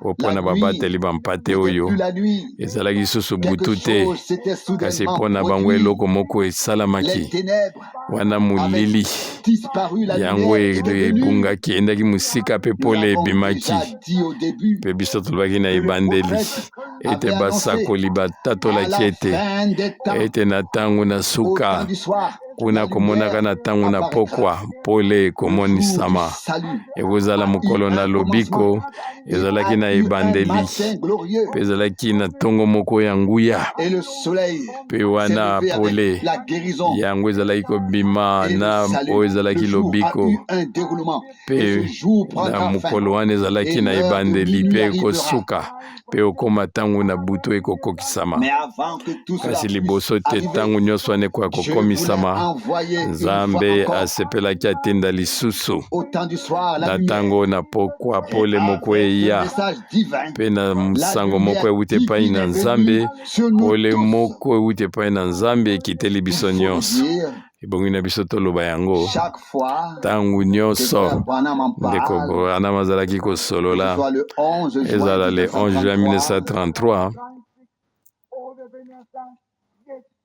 o mpo la na nuit babateli bampate n'était oyo plus la nuit. Ezalaki lisusu Quelque butu te chose s'était kasi soudainement mpo na bango produit. Eloko moko Les esalamaki ténèbres wana avaient molili disparu, la yango lumière était venue. Ebungaki endaki mosika mpe Nous pole avons ebimaki. Déjà dit au début Mpe biso tolobaki na que le ebandeli prophète ete avait annoncé basakoli à batatolaki la ete fin des temps, ete na ntango na au suka temps du soir, kuna la komonaka lumière na ntango na apparaîtra. pokwa pole Le jour du ekomonisama salut ekozala a eu mokolo na un lobiko commencement et ezalaki a na eu un ebandeli matin glorieux. Mpe ezalaki na ntongo moko ya nguya Et le soleil mpe s'est wana levé avec pole la guérison yango ezalaki kobima et le na salut. Oyo ezalaki Le jour a lobiko eu un déroulement et ce mpe jour na prendra fin mokolo wana ezalaki et na l'heure de ebandeli minuit mpe arrivera. Ekosuka mpe okóma ntango na butu ekokokisama. Mais avant que tout cela Kasi puisse liboso te arriver, ntango nyonso wana ekoya je voulais kokomisama envoyer une fois Nzambe encore asepelaki atinda lisusu au temps du soir la na lumière. ntango na pokwa Et pole moko avec ce eya message divin, mpe na la sango moko lumière ewuti epai divine na est venue Nzambe sur nous pole tous. Moko ewuti epai na Nzambe ekiteli Il biso faut le nyonso. Dire, Ebongi na biso toloba yango chaque fois ntango que nyonso Frère Branham en ndeko parle, Branham azalaki que ce kosolola soit le 11 juin ezala le 11 juin 1933, 1933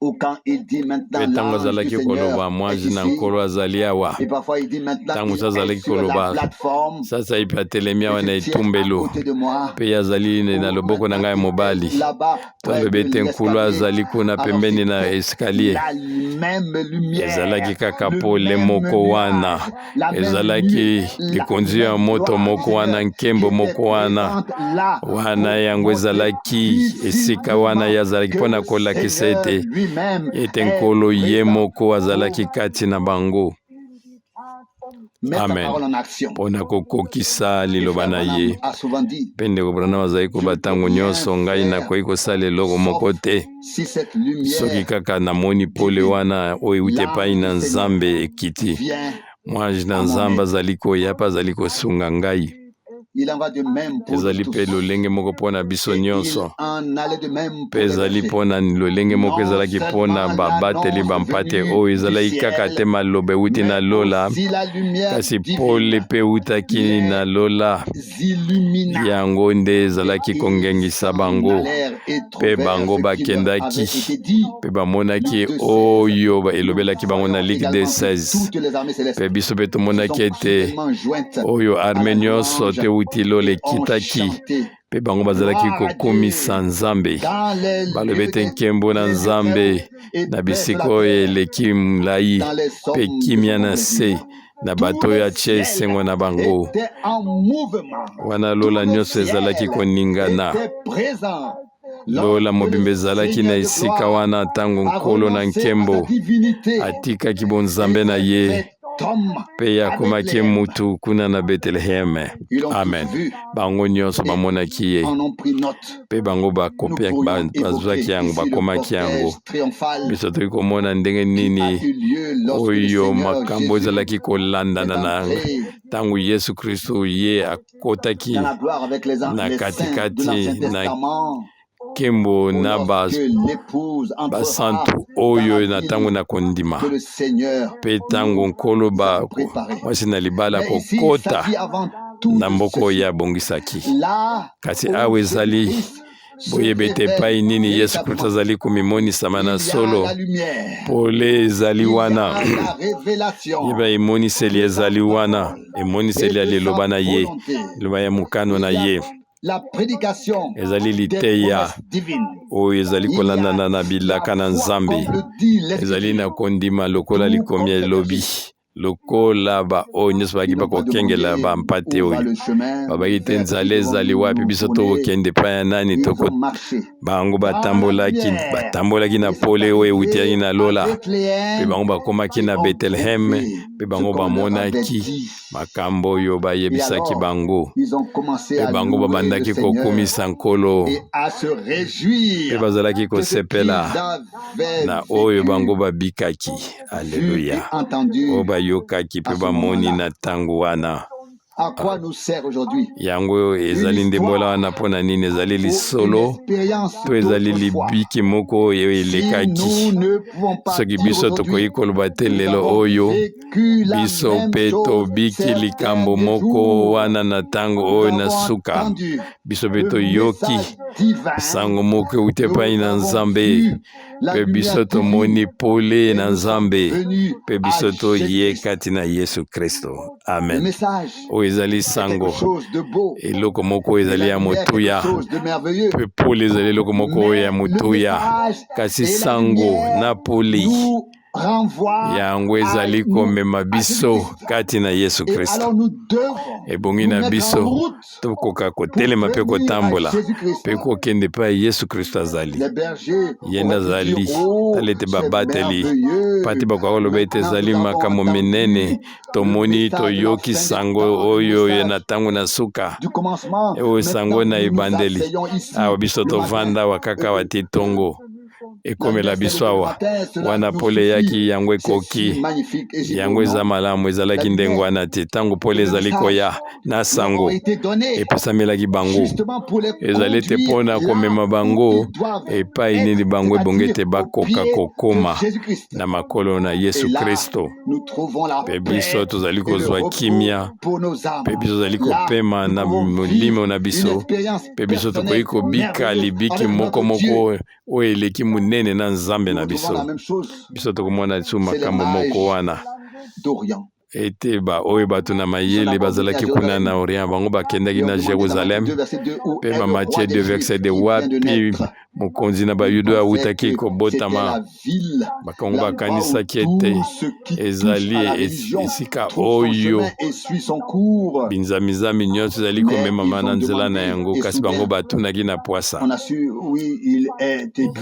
ou quand il dit maintenant mpe ntango l'ange du azalaki Seigneur koloba est mwanje na ici, Nkolo azali awa et parfois il dit maintenant ntango il mosusu est azalaki sur la koloba plateforme sasa ye mpe atelemi et awa se na tient à etumbelo côté de moi, mpe ye azali na ou loboko na maintenant ngai ya il est mobali là-bas to près alobi de ete Nkolo l'escalier. Azali kuna Alors pembeni na c'était escalier. La même lumière, Ezalaki kaka le pole même moko wana nuage, la même nuée, ezalaki la likonzi ya même moto gloire du moko wana Seigneur qui nkembo était moko wana présente là wana pour yango montrer ezalaki esika wana ye azalaki que mpo na le kolakisa Seigneur ete lui-même ete est Nkolo ye présent moko azalaki pour kati na bango. Amen. Mpo na kokokisa liloba na ye. Mpe ndeko Branham azali koba ntango nyonso, ngai nakoki kosala eloko moko te soki kaka namoni pole wana oyo euti epai na Nzambe ekiti. Mwanje na Nzambe azali koya mpe azali kosunga ngai. Ezali mpe lolenge moko mpo na biso nyonso, mpe ezali mpo na lolenge moko ezalaki mpo na babateli bampate oyo ezalaki kaka te maloba euti na lola, kasi pole mpe eutaki na lola. Yango nde ezalaki kongengisa bango, mpe bango bakendaki mpe bamonaki oyo elobelaki bango na Luc 2:16. Mpe biso mpe tomonaki ete oyo arme nyonso te euti lola ekitaki, mpe bango bazalaki kokumisa Nzambe, balobi ete nkembo na Nzambe na bisika oyo eleki molai, mpe kimia na se na bato oyo atie esengo na bango. Wana lola nyonso ezalaki koningana, lola mobimba ezalaki na esika wana ntango Nkolo na nkembo atikaki bonzambe na ye mpe ye akomaki mutu kuna na Betelehem. Amen. Bango nyonso bamonaki ye mpe bango bazwaki yango, bakomaki yango. Biso toki komona ndenge nini oyo makambo ezalaki kolandana na ntango Yesu Kristo ye akotaki na katikati na nkembo na basantu oyo na ntango na kondima, mpe ntango Nkolo mwasi na libala kokota na mboka oyo abongisaki. Kasi awa ezali boyebi ete epai nini Yesu Kristo azali komimonisama na solo. Pole ezali wana, yeba emoniseli ezali wana, emoniseli ya liloba na ye, liloba ya mokano na ye. Ezali liteya oyo ezali kolandana na bilaka na Nzambe, ezali na kondima lokola likomi elobi, lokola baoyo nyonso bayaki bakokengela bampate oyo babaki te nzala ezali wapi, biso tokokende epai ya nani? Toko bango batambolaki, batambolaki na pole oyo ewutaki na lola, mpe bango bakomaki na Bethlehem, mpe bango bamonaki makambo oyo bayebisaki bango, mpe bango babandaki kokumisa Nkolo, mpe bazalaki kosepela na oyo bango babikaki. Aleluya! Oyo bayokaki mpe bamoni na ntango wana. Yango ezali ndembola wana mpo na nini? Ezali lisolo to ezali libiki moko oyo elekaki. Soki biso tokoki koloba te lelo oyo biso mpe tobiki likambo moko wana na ntango oyo na suka, biso mpe toyoki sango moko euti epai na Nzambe, mpe biso tomoni pole na Nzambe, mpe biso toye kati na Yesu Kristo. Amen. Oyo ezali sango, eloko moko oyo ezali ya motuya, mpe pole ezali eloko moko oyo ya motuya. Kasi sango na pole yango ezali komema biso kati na Yesu Kristo. Ebongi na biso tokoka kotelema mpe kotambola mpe kokende epai Yesu Kristo azali. Ye nde azali. Tala ete babateli mpate bakoka koloba ete ezali makambo minene tomoni, toyoki sango oyo na ntango na suka, oyo sango na ebandeli. Awa biso tovanda awa kaka awa ti ntongo ekomela biso awa. Wana pole eyaki, yango ekoki, yango eza malamu. Ezalaki ndenge wana te ntango pole ezali koya na sango epesamelaki bango, ezali ete mpo na komema bango epai nini bango ebongi ete bakoka kokoma na makolo na Yesu Kristo. Mpe biso tozali kozwa kimia, mpe biso tozali kopema na molimo na biso, mpe biso tokoki kobika libiki moko moko oyo eleki monene na Nzambe na biso. Biso tokomona lisusu makambo moko wana ete baoyo bato na mayele bazalaki kuna na Orient, bango bakendaki na Jerusalem mpe ba Matthieu 2 verset 2, wapi mokonzi na Bayuda awutaki kobotama. Bakongo bakanisaki ete ezali esika oyo binzamizambi nyonso ezali komemama na nzela na yango, kasi bango batunaki na pwasa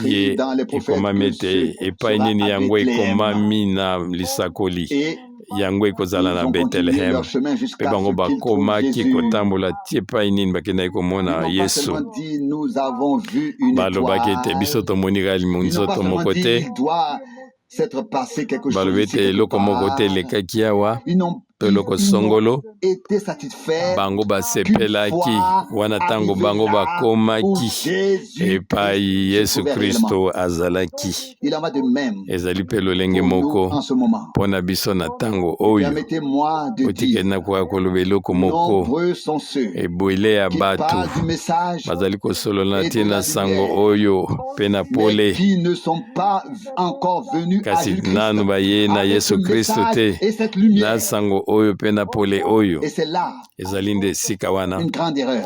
ye ekomami ete epai nini yango ekomami na lisakoli. Yango ekozala Ils na ont continué Betelehem. leur chemin Mpe jusqu'à bango ce qu'ils trouvent bakomaki Jésus. kotambola ti epai nini bakendaki Ils komona n'ont pas Yesu. seulement dit: nous avons vu une Balobaki ete biso étoile. tomoni kaka Ils n'ont pas nzoto seulement moko dit: te. il doit s'être passé quelque chose Balobi ici ete quelque eloko moko te part. elekaki awa Ils n'ont to ils, eloko ils n'ont songolo. été satisfaits Bango qu'une basepelaki fois wana ntango arrivés bango là où bakomaki Jésus-Christ epai se Yesu trouvait réellement. Kristo azalaki. Il en va de même Ezali mpe lolenge pour nous moko en ce moment. mpo na biso na ntango oyo. Permettez-moi de Botika dire, nakoka koloba eloko moko. nombreux sont ceux Ebele ya qui bato parlent du message bazali kosolola et de ntina la sango lumière, oyo mpe na mais pole, qui ne sont pas encore venus à kasi Jésus-Christ nanu baye na avec ce Yesu Kristo message te et cette na lumière. sango oyo mpe na pole oyo. Et c'est là Ezali nde esika wana une grande erreur.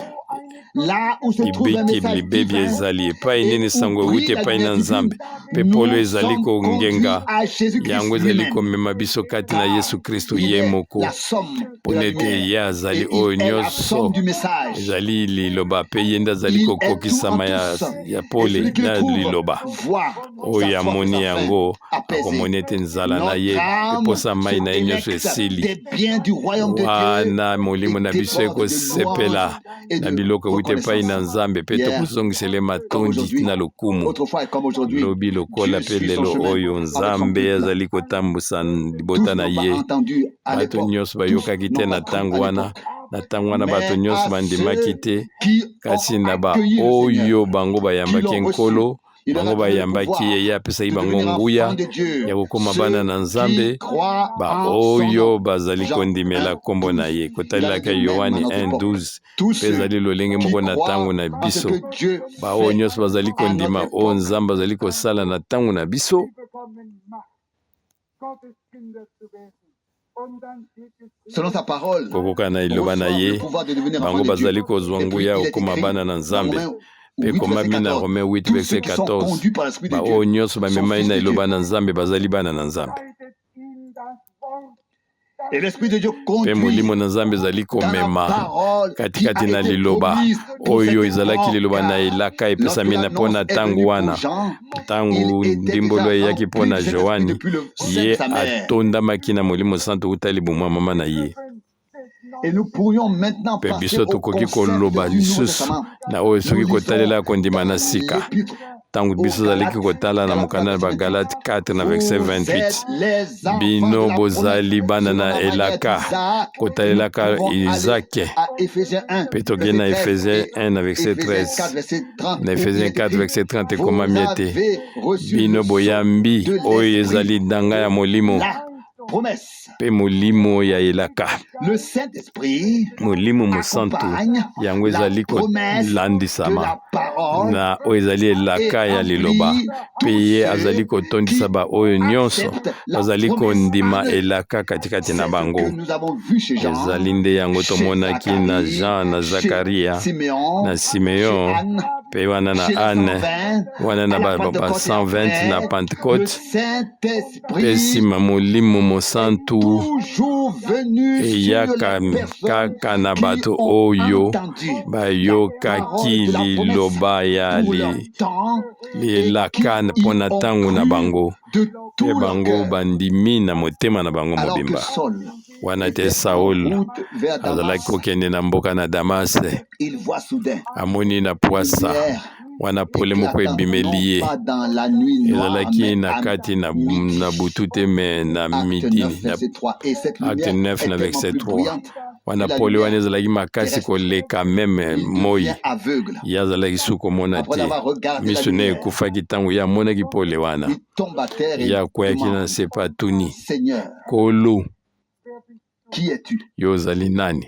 Là où se trouve un libeki message libebi divin ezali epai et nini où sango ewuti brille la epai na lumière Nzambe divine, mpe polo nous ezali sommes conduits kongenga, à Jésus-Christ yango ezali lui-même. komema biso kati na Car Yesu Kristo il ye est moko, la somme de mpo la ete lumière ye azali et il oyo est la nyonso somme du message. ezali liloba mpe ye nde azali Il est tout en kokokisama tous. ya Et pole celui qui le na trouve liloba. voit Oyo sa soif et amoni sa faim yango apaisée. akomoni ete nzala na ye Notre âme eposa mai se na ye nyonso délecte esili. des biens du royaume de Dieu Wana molimo et na biso déborde de ekosepela louanges et na de biloko ewuti epai na reconnaissance. Nzambe mpe Hier tokozongisela ye comme matondi aujourd'hui, na lokumu. autrefois et comme aujourd'hui, Lobi lokola Dieu mpe suit son lelo chemin oyo avec son Nzambe peuple. azali kotambusa Tous libota na n'ont pas ye. entendu à Bato l'époque, nyonso tous bayokaki te n'ont na pas cru ntango à wana. l'époque. Na ntango wana bato Mais nyonso à bandimaki ceux te, qui ont kasi na accueilli le Seigneur, baoyo bango qui bayambaki l'ont reçu, Nkolo, il leur bango a donné le bayambaki pouvoir ye, ye apesaki de bango devenir nguya enfants de Dieu, ya kokóma bana ceux na qui Nzambe, croient en son baoyo nom. bazali Jean kondimela 1, nkombo na 12. ye. Il en est Kotalelaka de même à Yohane notre 1 époque. 12 Tous mpe ceux ezali lolenge qui moko na croient ntango na en ce biso. que Dieu Baoyo fait nyonso bazali à notre kondima oyo époque. Nzambe azali kosala na ntango na biso. Selon sa parole, Kokoka na liloba na reçoivent le ye, pouvoir de devenir enfants bango de Dieu. bazali kozwa Et puis nguya il est okóma écrit bana na dans Nzambe. Romains Mpe 8, verset ekomami na 14, Romain 8 tous ceux verset qui sont 14, conduits par l'Esprit de baoyo Dieu nyonso sont bamemai fils na de Dieu. liloba na Nzambe bazali bana na Nzambe. Et l'Esprit de Dieu Mpe conduit molimo na Nzambe ezali dans la komema parole qui a katikati na été liloba promise pour oyo cette ezalaki époque. liloba na elaka Lorsque epesami na mpo l'annonce na est ntango venue pour wana. Jean, Ntango il était ndimbolo déjà eyaki mpo rempli na du Saint-Esprit Joani, depuis le sein de ye sa mère. atondamaki na Molimo Santo uta libumu ya mama na ye. Et nous pourrions maintenant Mpe passer biso au tokoki concept koloba du Nouveau lisusu Testament. na oyo soki Nous lisons kotalela kondima dans na sika. l'épître Ntango aux biso tozalaki Galates, kotala na Galates 4, mokanda na verset 28. Bagalate 4 na verset Vous 28, êtes les enfants de bino la promesse bozali bana selon na la manière elaka d'Isaac. Nous kotalelaka pouvons aller Izake. à Éphésiens 1, Mpe tokei verset na 13 Efésien et 1 na verset Éphésiens 13. 4, verset 30, Na où il Efésien est 4 écrit, verset 30 vous ekomami ete avez reçu bino le sceau boyambi de oyo l'Esprit ezali ndanga ya de molimo la promesse. mpe molimo ya elaka. Le Saint-Esprit Molimo Mosantu accompagne yango la ezali promesse de kolandisama la parole na oyo ezali et elaka ya liloba, remplit mpe tous ye ceux azali qui kotondisa baoyo nyonso acceptent la bazali promesse kondima en eux. elaka katikati na C'est ce bango. que nous avons vu chez Jean, Ezali nde yango chez tomonaki na Zacharie, Jean, na chez Zakaria, Siméon, na chez Simeon, Anne, mpe wana na chez les Anne, 120, wana na à la ba Pentecôte et 120 na après, le Pentecôte, mpe Saint-Esprit nsima Molimo est Mosantu toujours venu sur les eyaka personnes kaka na qui bato ont oyo entendu la parole bayokaki de la promesse liloba ya pour leur temps et qui elaka y mpo na ont ntango na cru bango, de mpe tout leur bango cœur. bandimi na motema na bango Alors que mobimba. Saul Wana te était en Saul route vers azalaki Damas, kokende na mboka na Damas, il voit soudain amoni na une pwasa lumière wana pole moko éclatant, ebimeli non ye. pas dans la nuit noire, Ezalaki mais na à kati na midi. butu te, me na Acte midi. 9, Na verset 3. Et cette Acte lumière 9 est na tellement verset plus 3, brillante wana que la pole wana lumière ezalaki makasi terrestre. koleka meme Il moi. devient aveugle. Ye azalaki su komona Après te, avoir regardé la miso na ye lumière, ekufaki ntango ye amonaki pole wana. il tombe à terre Ye et akweyaki na demande, se mpe atuni: Seigneur, Kolo, qui es-tu? yo ozali nani?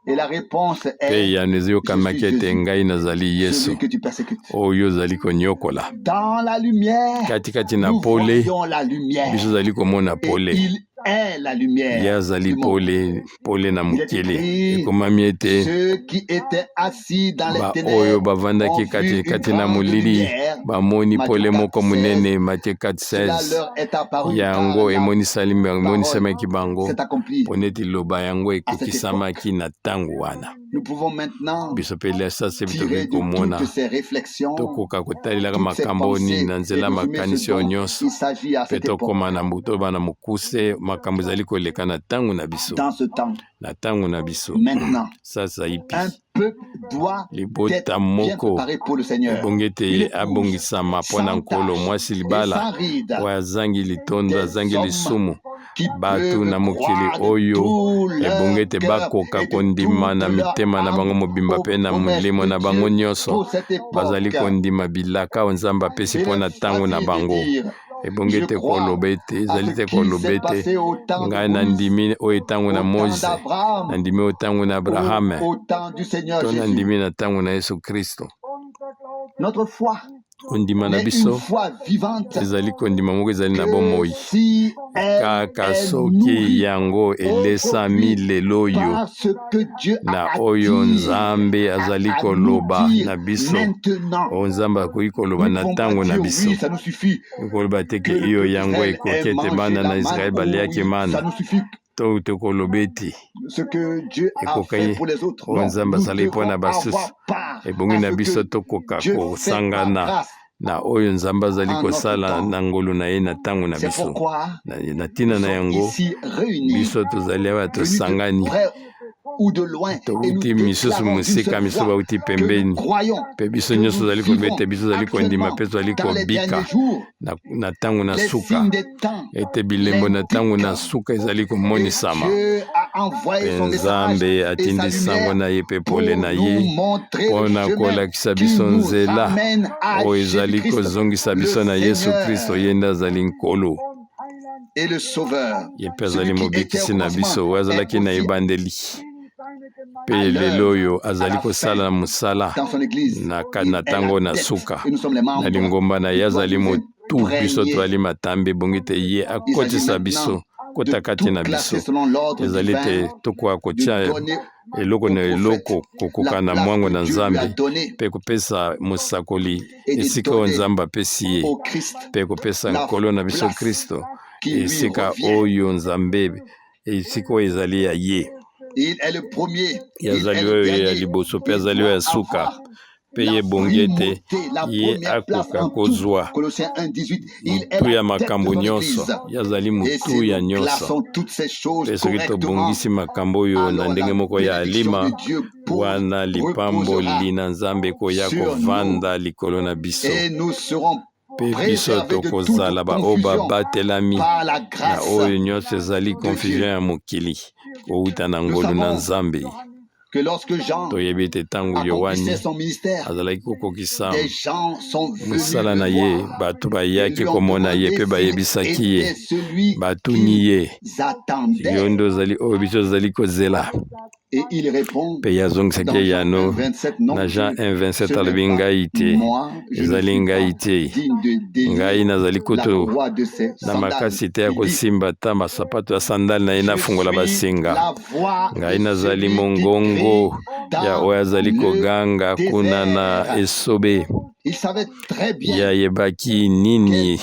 Et la réponse Mpe est, eyano je ezoyokamaki suis ete Jésus, ngai nazali Yesu celui que tu persécutes. oyo ozali konyokola. Dans la lumière, Katikati na nous pole, voyons la biso lumière. ozali komona Et pole. il est la Ye lumière azali du monde. pole, pole na Il est mokili. écrit, Ekomami ete ceux qui étaient assis dans les baoyo ténèbres ont bavandaki vu kati une kati na grande molili lumière. bamoni Matthieu pole 4, moko 16. monene. Matthieu 4 Cela 16. leur est apparu car Yango la parole emonisamaki bango s'est accomplie mpo neti liloba yango à cette époque. ekokisamaki na ntango wana. Biso mpe lisasi tokoki komona, tokoka kotalelaka makambo nini na nzela makanisi oyo nyonso, mpe tokóma na toba na mokuse makambo ezali koleka na ntango na biso, na ntango na biso sasaipi. Libota moko ebongi ete abongisama mpo na Nkolo, mwasi libala oyo azangi litondo, azangi lisumu. Bato na mokili oyo ebongi ete bakoka kondima na mitema na bango mobimba mpe na molimo na bango nyonso, bazali kondima bilaka oyo Nzambe apesi mpo na ntango na bango. Ebongi ete koloba ete ezali te koloba ete ngai nandimi oyo ntango na Moise, nandimi oyo ntango na Abrahame, to nandimi na ntango na Yesu Kristo. Kondima na biso ezali kondima moko ezali na bomoi kaka soki yango elesami lelo oyo na oyo Nzambe azali koloba na biso, oyo Nzambe akoki koloba na ntango na biso. Koloba te ke iyo, yango ekoki ete bana na Israele baliaki mana, to tokoloba ete ekokaki oyo Nzambe azali mpo na basusu. Ebongi na biso tokoka kosangana na oyo Nzambe azali kosala na ngolu na ye na ntango na biso. Na ntina na yango biso tozali awa, tosangani, touti misusu mosika, misusu bauti pembeni, mpe biso nyonso tozali koloba ete biso tozali kondima mpe tozali kobika na ntango na suka, ete bilembo na ntango na suka ezali komonisama, mpe Nzambe atindi sango na ye mpe pole na ye mpo na kolakisa biso nzela oyo ezali kozongisa biso na Yesu Kristo. Ye nde azali Nkolo, ye mpe azali Mobikisi na biso, oyo azalaki na ebandeli mpe lelo oyo azali kosala mosala na ntango na suka na lingomba na ye. Azali motu, biso tozali matambe. Ebongi te ye akotisa biso kota kati na biso. Ezali te tokoka kotia eloko na eloko kokoka na mwango na Nzambe, mpe kopesa mosakoli esika oyo Nzambe apesi ye, mpe kopesa Nkolo na biso Kristo esika oyo Nzambe, esika oyo ezali ya ye. Ye azali oyo ya liboso mpe azali oyo ya suka, mpe ye ebongi ete ye akoka kozwa motu ya makambo nyonso. Ye azali motu ya nyonso, mpe soki tobongisi makambo oyo na ndenge moko ya alima wana, lipamboli na Nzambe ekoya kovanda likolo na biso, mpe biso tokozala baoyo babatelami na oyo nyonso ezali confusion ya mokili kowuta na ngolu na Nzambe. Toyebi ete ntango Yohani azalaki kokokisa mosala na ye, bato bayaki komona ye mpe bayebisaki ye, batuni ye: "Yo nde ozali oyo biso tozali kozela?" Mpe ye azongisaki eyano na Jean 1:27, alobi: "Ngai te, ezali ngai te. Ngai nazali kutu na makasi te ya kosimba ata basapato ya sandale na ye, nafungola basinga. Ngai nazali mongongo ya oyo azali koganga kuna na esobe." Ye ayebaki nini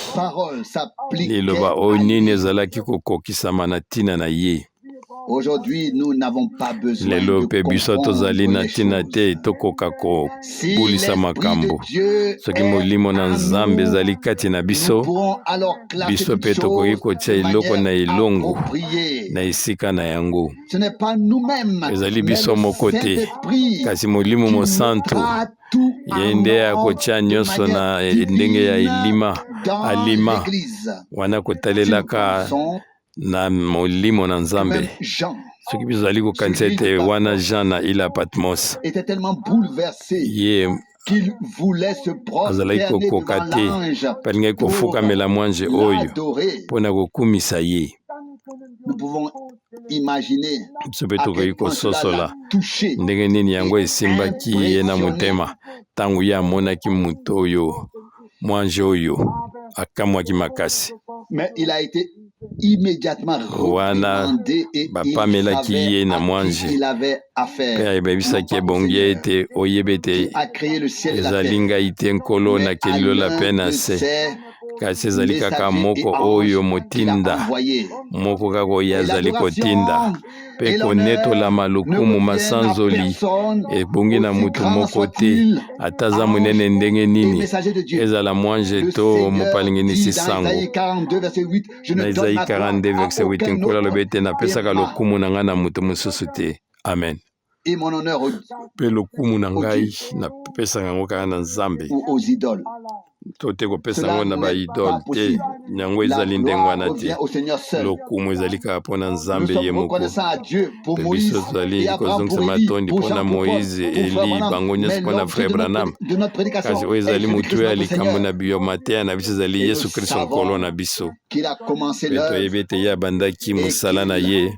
liloba oyo nini ezalaki kokokisama na ntina na ye. Lelo mpe biso tozali na ntina te tokoka kobulisa makambo. Soki Molimo na Nzambe ezali kati na biso, biso mpe tokoki kotia eloko na elongo na esika na yango. Ezali biso moko te, kasi Molimo Mosantu, ye nde akotia nyonso na ndenge ya elima alima wana, kotalelaka na Molimo na Nzambe. Soki biso tozali kokanisa ete wana Jean na île ya Patmos, ye azalaki kokoka te mpe alingaki kofukamela mwanje oyo mpo na kokumisa ye, biso mpe tokoki kososola ndenge nini yango esimbaki ye na motema ntango ye amonaki moto oyo, mwanje oyo. Akamwaki makasi. Wana bapamelaki ye na mwanje mpe ayebisaki, ebongi ete oyeba ete ezali ngai te, Nkolo, nakeli lola mpe na se. Kasi ezali kaka moko oyo motinda moko kaka oyo azali kotinda mpe konetolama lokumu masanzoli ebongi na moto moko te, ata aza monene ndenge nini, ezala mwanje to mopalinginisi sango. Na Ezayi 42 verset 8, Nkolo alobi ete napesaka lokumu na ngai na moto mosusu te. Amen. Mpe lokumu na ngai napesaka yango kaka na Nzambe, to te kopesa yango na baidole te. Yango ezali ndenge wana te. Lokumu ezali kaka mpo na Nzambe ye moko. Mpe biso tozali kozongisa matondi mpo na Moïse, Eli, bango nyonso, mpo na Frère Branham. Kasi oyo ezali motuya ya likambo na biyo mateya na biso ezali Yesu Kristo Nkolo na biso. Mpe toyebi ete ye abandaki mosala na ye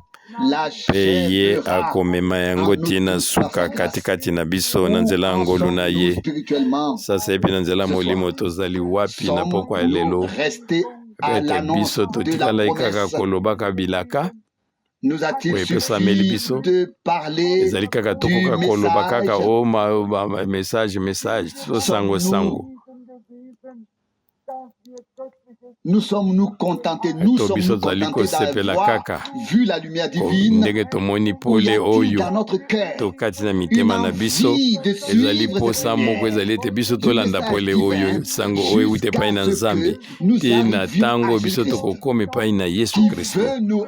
mpe ye akomema yango ti na suka katikati na biso na nzela ya ngolu na ye. Sasa epi na nzela molimo tozali wapi na pokwa ya lelo? Ete biso totikalaki kaka kolobaka bilaka oyo epesameli biso, ezali kaka tokoka koloba kaka o message message to sango sango. Nous sommes nous contentés, nous to sommes biso nous tozali contentés kosepela d'avoir kaka vu la lumière divine ndenge tomoni ou y pole a-t-il oyo dans notre cœur to kati na une mitema na biso envie de ezali suivre cette posa moko lumière, ezali ete biso du tolanda message pole oyo, divin, sango oyo euti epai jusqu'à na ce Nzambe, que nous ti na arrivions à ntango biso Jésus-Christ tokokoma epai na Yesu qui Kristo veut nous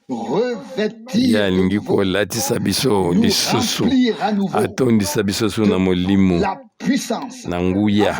ye revêtir de alingi nouveau, kolatisa biso nous lisusu, remplir à nouveau atondisa biso su na de molimo la puissance na nguya,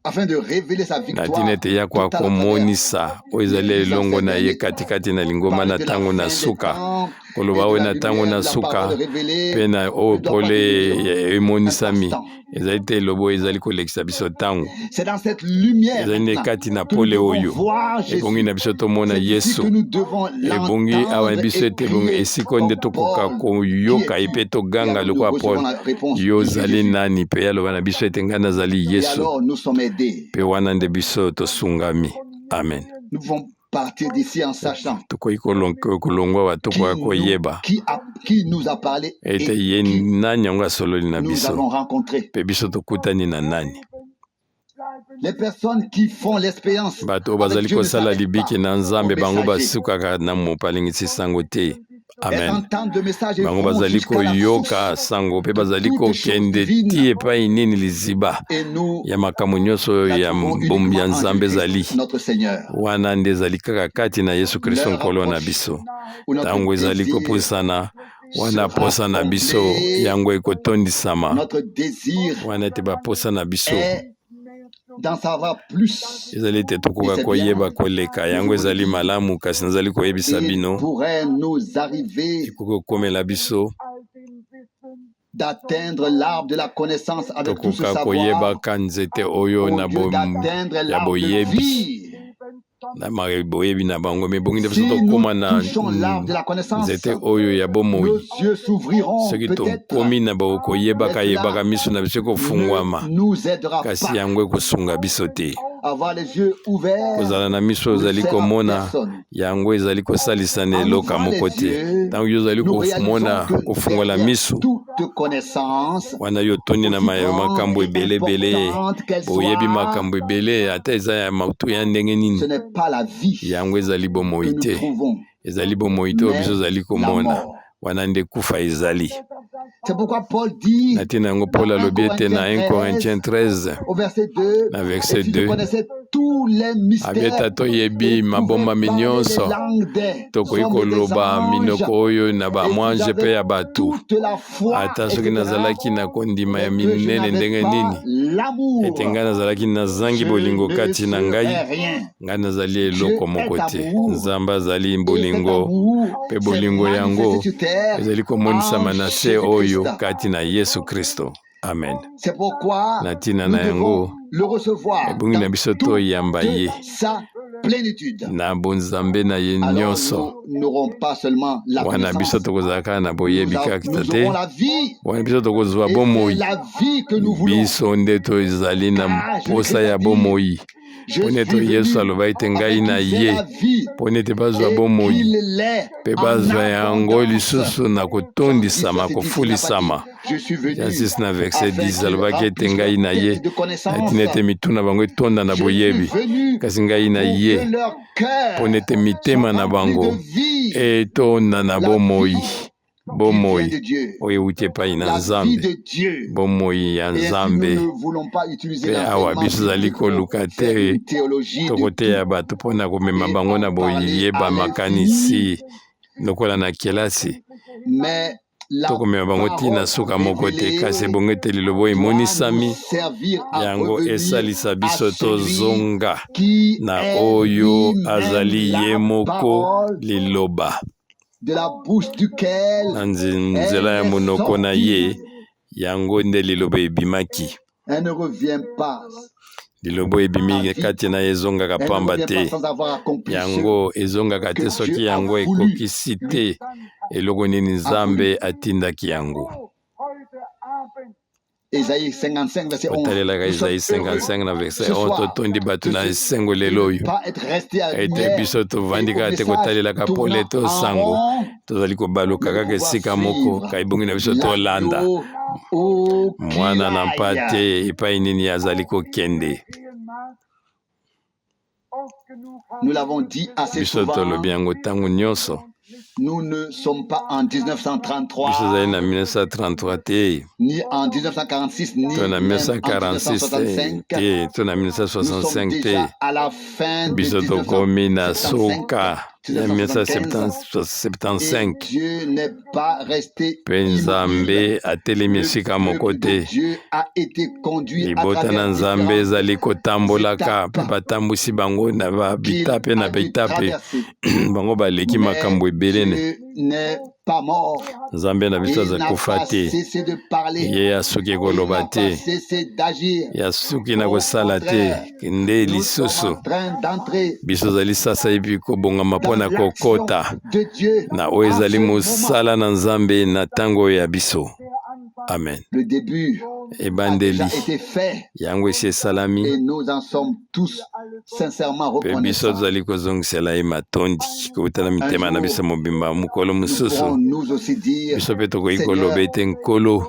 afin de révéler sa na ntina victoire ete ya kwa totale à travers komonisa oyo ezali l'Église en elongo ces na ye derniers temps. katikati na lingomba Parler na de la ntango na fin des suka, temps et koloba de oyo la na ntango lumière, na de la suka parole révélée mpe na oyo ne doit pas pole devenir un emonisami passe-temps. ezali te elobo oyo ezali kolekisa biso ntango. C'est dans cette lumière Ezali nde maintenant kati na que nous pole devons oyo voir ebongi Jésus. na biso tomona C'est ici Yesu. que nous devons Ebongi awa l'entendre biso et ete ebongi crier esika oyo nde comme tokoka Paul, qui koyoka ye es-tu? mpe Et toganga alors nous lokola recevons Paul, la réponse, yo je suis ozali Jésus. nani? Mpe ye aloba na biso ete ngai nazali Et Yesu. alors nous sommes aidés. Mpe wana nde biso tosungami. Amen. Nous pouvons partir d'ici en sachant Tokoki kolongwa awa qui tokoka nous, koyeba qui nous a parlé ete et ye qui nani yango asololi na nous biso avons rencontré. mpe biso tokutani na nani. Les personnes qui font l'expérience Bato oyo avec bazali Dieu ne kosala s'arrêtent libiki pas na au Nzambe, bango messager. basukaka na mopalingisi sango te. Elles Amen. entendent le message et Bango vont bazali jusqu'à la koyoka source sango mpe de bazali toutes choses kokende ti divines epai nini liziba et nous ya makambo nyonso oyo la ya trouvons bom ya uniquement en Nzambe Jésus-Christ, ezali notre Seigneur. wana nde ezali kaka kati na Yesu Kristo L'heure Nkolo na approche biso. où notre Ntango ezali désir kopusana, wana sera posa na biso comblé. yango ekotondisama, Notre désir wana ete baposa na biso est d'en savoir plus. ezali ete Et tokoka c'est bien, koyeba koleka. mais je Yango vous le ezali dis, malamu, kasi nazali koyebisa il bino, pourrait nous arriver ekoki kokomela biso d'atteindre l'arbre de la connaissance avec tout ce tokoka savoir koyebaka nzete oyo au na lieu d'atteindre ya l'arbre de boyebi vie. na boyebi na bango, me ebongi nde biso Si nous tokóma na touchons l'arbre de la connaissance, nzete oyo ya bomoi. nos yeux s'ouvriront Soki peut-être, tokomi na koyebaka mais yebaka, cela miso na biso ne ekofungwama, nous aidera kasi pas. yango ekosunga biso te. Avoir les yeux ouverts Kozala na miso ne ozali sert à komona, personne. yango ezali kosalisa na En eloko ouvrant moko les te. yeux, Ntango yo ozali nous komona réalisons que kofungola derrière miso, toute connaissance, wana yo tondi na aussi grande makambo et ebele ebele, importante qu'elle boyebi soit, makambo ebele, ata eza ya matuya ndenge ce nini, n'est pas la vie yango ezali que bomoi nous te, trouvons, ezali bomoi te oyo biso mais ozali la komona, mort. wana nde kufa ezali. C'est pourquoi Paul dit Na ntina yango dans Paul 1 alobi ete na Corinthiens 1 13, Corinthiens 13 au verset 2, na et verset si je 2, connaissais tous les abi mystères ete toyebi et pouvais mabombami parler les nyonso, langues des tokoki hommes et des koloba anges, minoko oyo na et si bamwanje mpe j'avais ya bato, toute la foi, ata soki etc., nazalaki na kondima ya mais que je minene n'avais ndenge pas nini, ete l'amour, ngai nazalaki nazangi je bolingo ne kati na ngai, serais rien. ngai nazali Dieu eloko est moko te. amour Nzambe azali et cet bolingo, amour mpe s'est bolingo manifesté yango sur terre ezali en komonisama na se oyo Jésus-Christ. kati na Yesu Kristo. Amen. C'est pourquoi Na ntina nous na yango devons le recevoir ebongi na dans biso toyamba toute ye sa plénitude. na bonzambe na ye Alors nyonso. nous n'aurons pas seulement la Wana biso connaissance, tokozala kaka na boyebi kaka nous te, aurons la vie. wana biso tokozwa Et c'est bomoi. la vie que nous voulons. Biso nde tozali na Car mposa Jésus-Christ ya a dit bomoi, Mpo nete Yesu aloba ete ngai na ye, mpo nete bazwa bomoi mpe bazwa yango lisusu na kotondisama, kofulisama. Jean 6 na verset 10 alobaki ete ngai na ye, na ntina ete mitu na bango etonda na boyebi, kasi ngai na ye, mpo nete mitema na bango etonda na bomoi. Bomoi oyo euti epai na Nzambe, bomoi ya Nzambe. Mpe awa biso tozali koluka te tokoteya bato mpo na komema bango na boyeba makanisi lokola na kelasi, tokomema bango ti na suka moko te, kasi ebongo ete liloba emonisami yango esalisa biso tozonga na oyo azali ye moko liloba. Na nzela ya monoko na ye, yango nde liloba ebimaki. Liloba ebimi kati na ye ezongaka pamba te. Yango ezongaka te soki yango ekokisi te eloko nini Nzambe atindaki yango. Otalelaka Esaïe 55 na verset 11, totondi bato na esengo lelo oyo ete biso tovandi kaka te kotalelaka pole to sango, tozali kobaluka kaka esika moko, ka ebongi na biso tolanda mwana na mpate epai nini azali kokende. Biso tolobi yango ntango nyonso. Nous ne sommes pas en 1933, biso ezali na 1933 te, ni en 1946, ni to na 1946 te, to na 1965 te. Biso tokomi na suka ya 1975, mpe Nzambe atelemi esika moko te. Libota na Nzambe ezali kotambolaka, mpe batambwisi bango na bitape na bitape. Bango baleki makambo ebele ne. Nzambe na biso aza kufa te, ye asuki koloba te, ye asuki na kosala te. Nde lisusu biso ozali sasa epi kobongama mpo na kokota na oyo ezali mosala na Nzambe na ntango oyo ya biso. Amen. Ebandeli yango esi esalami, mpe biso tozali kozongisela ye matondi kowuta na mitema na biso mobimba. Mokolo mosusu biso mpe tokoki koloba ete Nkolo,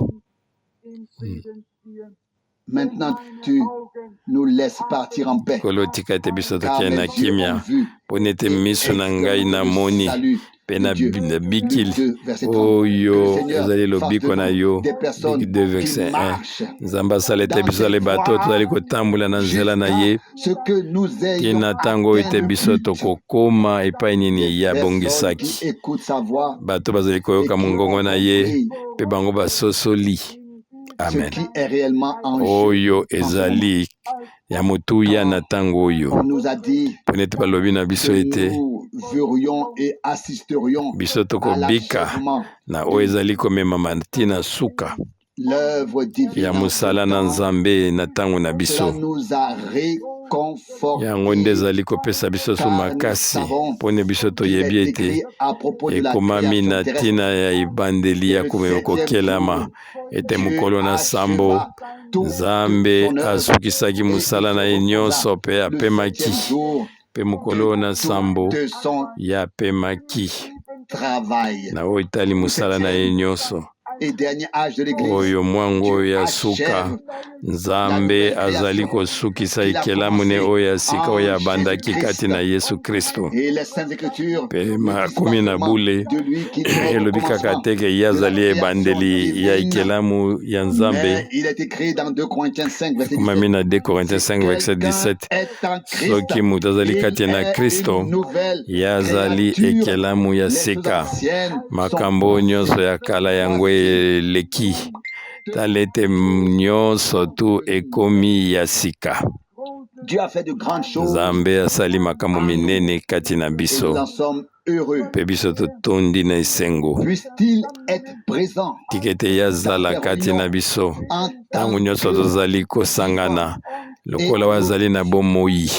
Maintenant, tu nous laisses partir en paix. Nkolo, tika ete biso tokende na kimia, mpo nete miso na ngai namoni mpe na bikili oyo ezali lobiko na yo. Luc 2 verset 1. Nzambe asala ete biso ale bato tozali kotambola na nzela na ye tina ntango oyo ete biso tokokoma epai nini ye abongisaki. Bato bazali koyoka mongongo na ye mpe bango basosoli. Amen. Oyo ezali ya motuya na ntango oyo, mpo nete balobi na biso ete biso tokobika na oyo ezali komemama ntina suka ya mosala na Nzambe na ntango na biso. Yango nde ezali kopesa biso so makasi, mpo ne biso toyebi ete ekomami na ntina ya ebandeli ya kokelama ete mokolo na sambo Nzambe asukisaki mosala na ye nyonso mpe apemaki, mpe mokolo na sambo ye apemaki na oyo etali mosala na ye nyonso. Oyo mwango oyo ya suka, Nzambe azali kosukisa ekelamu ne oyo ya sika oyo abandaki kati na Yesu Kristo. Mpe makomi na bule elobi kaka te ke ye azali ebandeli ya ekelamu ya Nzambe. Ekomami na 2 Corinthiens 5 verset 17, soki moto azali kati na Kristo, ye azali ekelamu ya sika, makambo nyonso ya kala yango eleki, tala ete nyonso tu ekomi ya sika. Nzambe asali makambo minene kati na biso, mpe biso totondi na esengo. Tika ete ye azala kati na biso ntango nyonso tozali kosangana lokola oyo azali na bomoi.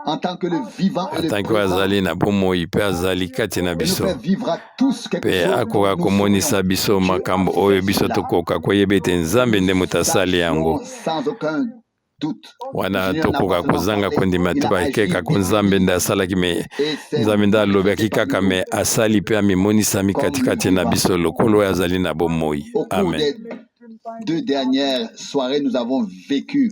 En tant que le vivant et le En tant que oyo présent, azali na bomoi mpe azali kati na et nous biso fait vivre à tous quelque mpe chose dont akoka nous komonisa saurions. biso Dieu a makambo fait oyo biso cela. tokoka koyeba ete Nzambe Nous nde moto asali yango. sachions sans aucun doute. Le Wana Seigneur n'a pas tokoka seulement kozanga parlé, kondima il te a agi bakekako Nzambe nde asalaki me et s'est Nzambe nde alobaki manifesté kaka parmi me nous asali mpe amimonisami comme le katikati na vivant. biso lokola oyo azali na bomoi. Au cours Amen. des deux dernières soirées, nous avons vécu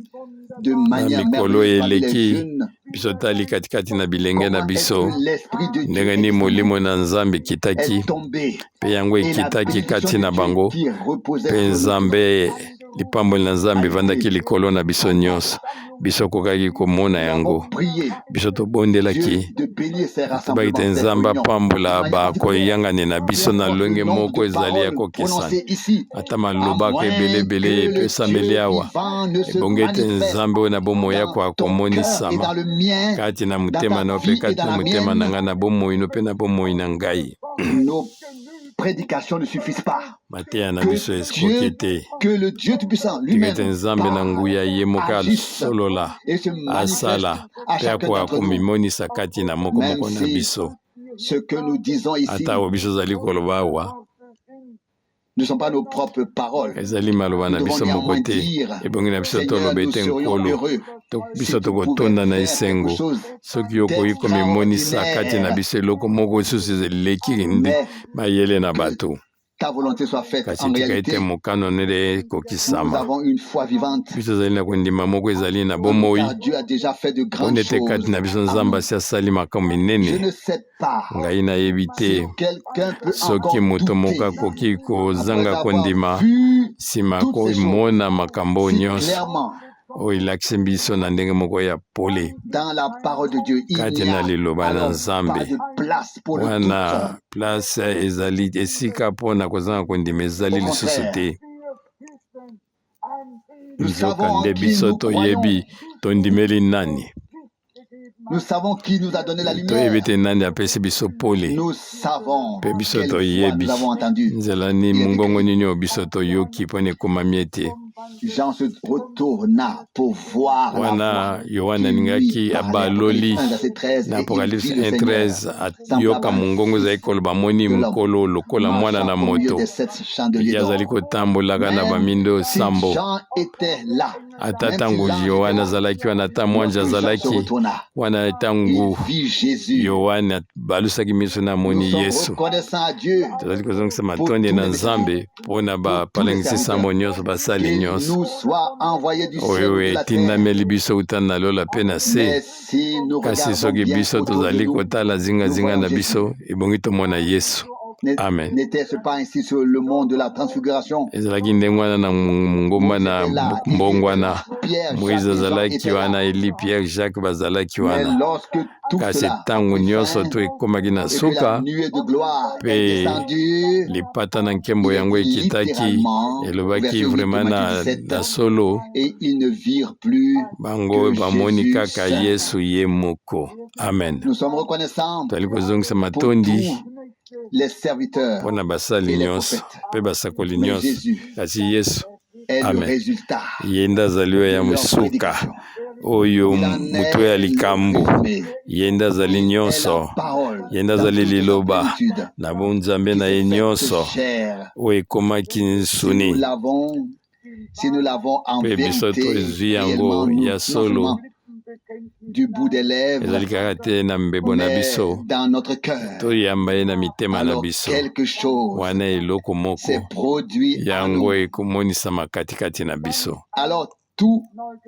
de Na manière mikolo merveilleuse parmi les eleki jeunes biso tali katikati na bilenge na comment est-ce biso que l'Esprit de Dieu ndenge est nini descendu, molimo na Nzambe ekitaki est tombé mpe yango et la ekitaki bénédiction kati de na Dieu bango qui reposait mpe sur nous tous Nzambe lipamboli na Nzambe a evandaki été. likolo na biso nyonso. Biso kokaki komona Nous avons yango. prié Biso Dieu tobondelaki de bénir ces tobaki te rassemblements, ces Nzambe réunions, d'une apambola manière particulière. bakoyangani na Peu biso na importe le lolenge nombre moko de ezali ya paroles kokesana prononcées ici, ata à malobaka moins ebeleebele que le epesameli Dieu awa vivant ne se ebongi ete manifeste Nzambe oyo na bomoi dans akoka ton cœur et komonisama dans le mien, kati na dans motema ta na yo mpe vie et kati dans na la motema na mienne, ngai na bomoi no mpe na bomoi na ngai. nos prédications ne suffisent pas. Mateya na Que biso ekoki Dieu, te. que le Dieu Tout-Puissant Tika ete lui-même Nzambe na parle, nguya ye moko agisse asolola et se manifeste asala à mpe chacun akoka d'entre nous. komimonisa kati na moko Même moko na si biso. ce que nous disons ici Ata oyo biso ozali koloba awa ne sont pas nos propres paroles. ezali maloba Nous na devons biso moko néanmoins te. dire, Ebongi na biso Seigneur, toloba nous ete serions Nkolo heureux biso si tu pouvais tokotonda na faire quelque esengo chose soki okoki komimonisa kati na d'extraordinaire, biso eloko moko lisusu eleki nde mais mayele na que bato. ta volonté soit faite. Kasi En tika ete réalité, mokano nde nous ekokisama. avons une foi vivante Biso ezali na kondima moko ezali na en nous, bomoi car Dieu a déjà fait de mpona grandes ete kati choses na biso en Nzambe nous. asi asali makambo Je minene. ne sais pas Ngai nayebi si te quelqu'un peut soki encore moto moko douter akoki après kozanga avoir kondima vu nsima toutes ces choses komona makambo si nyonso clairement oyo elakisi biso na ndenge moko ya pole dans la parole de Dieu. Il kati n'y na a liloba na alors pas Nzambe. de place pour le doute. Wana place ezali esika mpona kozanga kondima ezali Au lisusu contraire, te. nous Nzoka savons en nde qui biso nous croyons. toyebi tondimeli nani. Nous savons qui nous a donné la Toyebi lumière. te nani apesi biso pole Nous savons mpe biso quelle voix toyebi nous avons entendue. nzela nini Il est mongongo écrit, nini oyo biso toyoki mpona ekomami ete Jean se retourna pour voir la voix wana Yohane qui lui alingaki parlait. abaloli Apocalypse 1, verset 13, na et il Apocalypse vit le 1 Seigneur 13 semblable ayoka à un mongongo ezali fils koloba amoni de l'homme, Nkolo lokola mwana marchant na au milieu moto des sept chandeliers ye azali d'or. kotambolaka na Même bamindo si sambo. Jean était là, Ata même si ntango l'ange était Yohane là, azalaki wana ata mwanje lorsque Jean se azalaki retourna, wana il ntango vit Jésus. Yohane abalusaki miso na Nous amoni sommes Yesu. reconnaissants à Dieu Tozali kozongisa pour matondi tous na les messagers, Nzambe mpona pour tous les bapalangisi serviteurs, sambo nyonso basali qu'ils nyonso nous soient envoyés du ciel oyo ou de la terre. etindameli biso uta na lola mpe na se. Mais si nous Kasi regardons soki bien biso autour de tozali nous, kotala nous zingazinga voyons na Jésus. biso ebongi tomona Yesu. Amen. N'était-ce pas ainsi sur le mont de la transfiguration? Ezalaki ndenge wana na ngomba Moïse na était là, Élie était mbongwana. là, Pierre, Moïse Jacques et Jean azalaki étaient là. wana, Eli, Pierre, Jacques bazalaki Mais wana. lorsque tout Kasi cela a ntango pris nyonso fin to ekomaki na et que la suka nuée de gloire est mpe descendue, lipata na nkembo il est yango dit ekitaki littéralement, au elobaki verset 8 de vraiment Matthieu na, 17, na solo et ils ne virent plus bango que bamoni Jésus kaka seul. Yesu ye moko. Amen. Nous sommes reconnaissants Tozali kozongisa pour matondi tous les serviteurs mpona basali et les nyonso prophètes. mpe basakoli Mais nyonso. Jésus Kasi Yesu, est le amen, résultat ye nde azali oyo de ya leur mosuka prédication. oyo Il en moto ya est le likambo résumé. ye nde azali Il est la nyonso parole ye nde dans azali toute sa liloba plénitude na bonzambe qui na s'est ye faite nyonso chair. oyo ekomaki Si nous nsuni l'avons, si nous l'avons en mpe biso vérité, tozwi réellement, yango nous, ya non solo seulement du bout des lèvres, ezali kaka te na mbebo na mais biso dans notre cœur, toyamba ye na mitema na alors biso quelque chose wana eloko moko s'est produit en yango nous. ekomonisama katikati na biso. Alors tout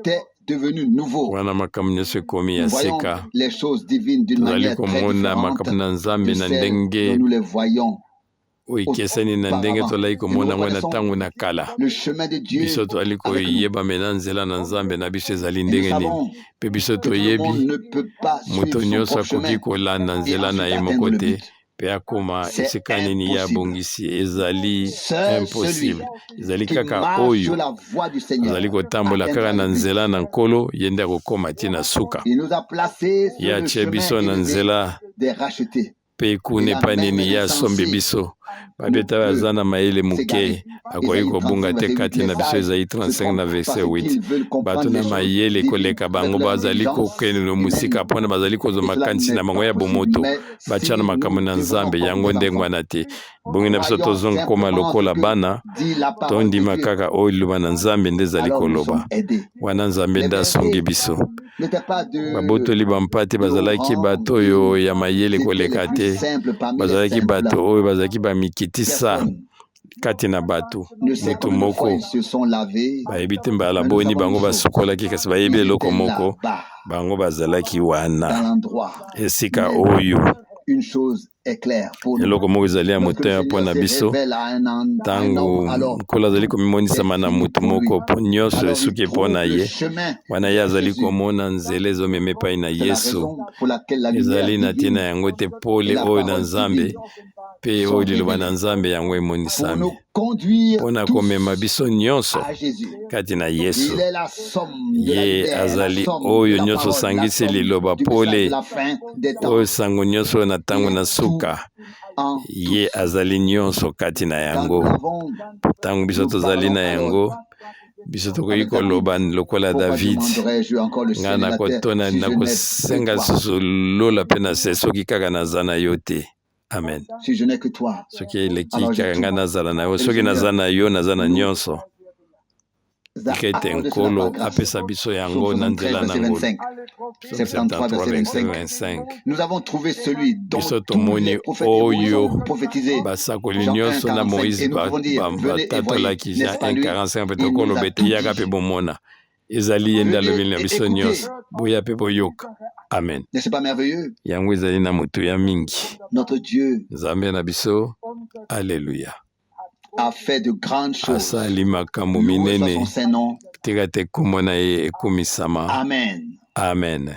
est devenu nouveau. Wana makambo nyonso ekomi ya Nous voyons seka. les choses divines d'une Tozali manière très komona différente makambo na de Nzambe na celle dont ndenge nous les voyons oyo ekeseni na ndenge auparavant. tozalaki Et nous komona yango na reconnaissons ntango na kala. le chemin de Dieu Biso tozali avec nous. koyeba mena nzela na Nzambe na biso ezali Et nous ndenge nini savons mpe biso que tout le monde toyebi ne peut pas moto suivre son nyonso propre akoki chemin kolanda et nzela na ensuite ye atteindre moko le te but. mpe akoma C'est esika nini ye impossible. abongisi ezali Seul celui impossible. Ezali qui kaka marche oyo sur la voie du azali Seigneur kotambola kaka atteindra na le but. nzela na Nkolo ye nde akokóma ti na suka. Il nous a placés Ye sur le atie chemin biso na élevé nzela des rachetés. Mpe kuna epai nini ye asombi biso. Babeta baza na mayele moke, akoki kobunga te kati na biso. Ezali 35 na verset 8. Bato na mayele koleka bango bazali kokende mosika mpona bazali kozwa makanisi na bango ya bomoto batya na makambo na Nzambe. Yango ndenge wana te. Bongi na biso tozonga koma lokola bana, tondima kaka oyo liloba na Nzambe nde ezali koloba. Wana Nzambe nde asungi biso. Babotoli bampate bazalaki bato oyo ya mayele koleka te, bazalaki bato oyo bazalaki bamikitisa kati na bato. Moto moko bayebi te mbala boni bango basukolaki, kasi bayebi eloko moko, bango bazalaki wana esika oyo. Eloko moko ezali ya moteya mpo na biso: ntango Nkolo azali komimonisama na motu moko, mpo nyonso esuki mpo na ye, wana ye azali komona nzela ezomema epai na Yesu. Ezali na ntina yango te pole oyo na Nzambe mpe oyo liloba na Nzambe yango emonisami mpo na komema biso nyonso kati na Yesu. Ye azali oyo nyonso osangisi liloba, pole oyo, sango nyonso oyo na ntango na suka. Ye azali nyonso kati na yango. Ntango biso tozali na yango, biso tokoki koloba lokola David: "Ngai nakotona, nakosenga lisusu lola mpe na se soki kaka naza na yo te." Amen. Soki eleki kaka ngai nazala na yo, soki naza na yo, naza na nyonso. Tika ete Nkolo apesa biso yango na nzela na ngolu. 73 biso tomoni oyo basakoli nyonso na Moïse batatolaki, Jean 1:45, mpe tokoloba ete yaka mpe bomona, ezali ye nde alobeli na biso nyonso: boya mpe boyoka. Amen. Yango ezali na motuya mingi. Nzambe na biso, alleluya, asali makambo minene. Tika te nkombo na ye ekumisama. Amen. Amen.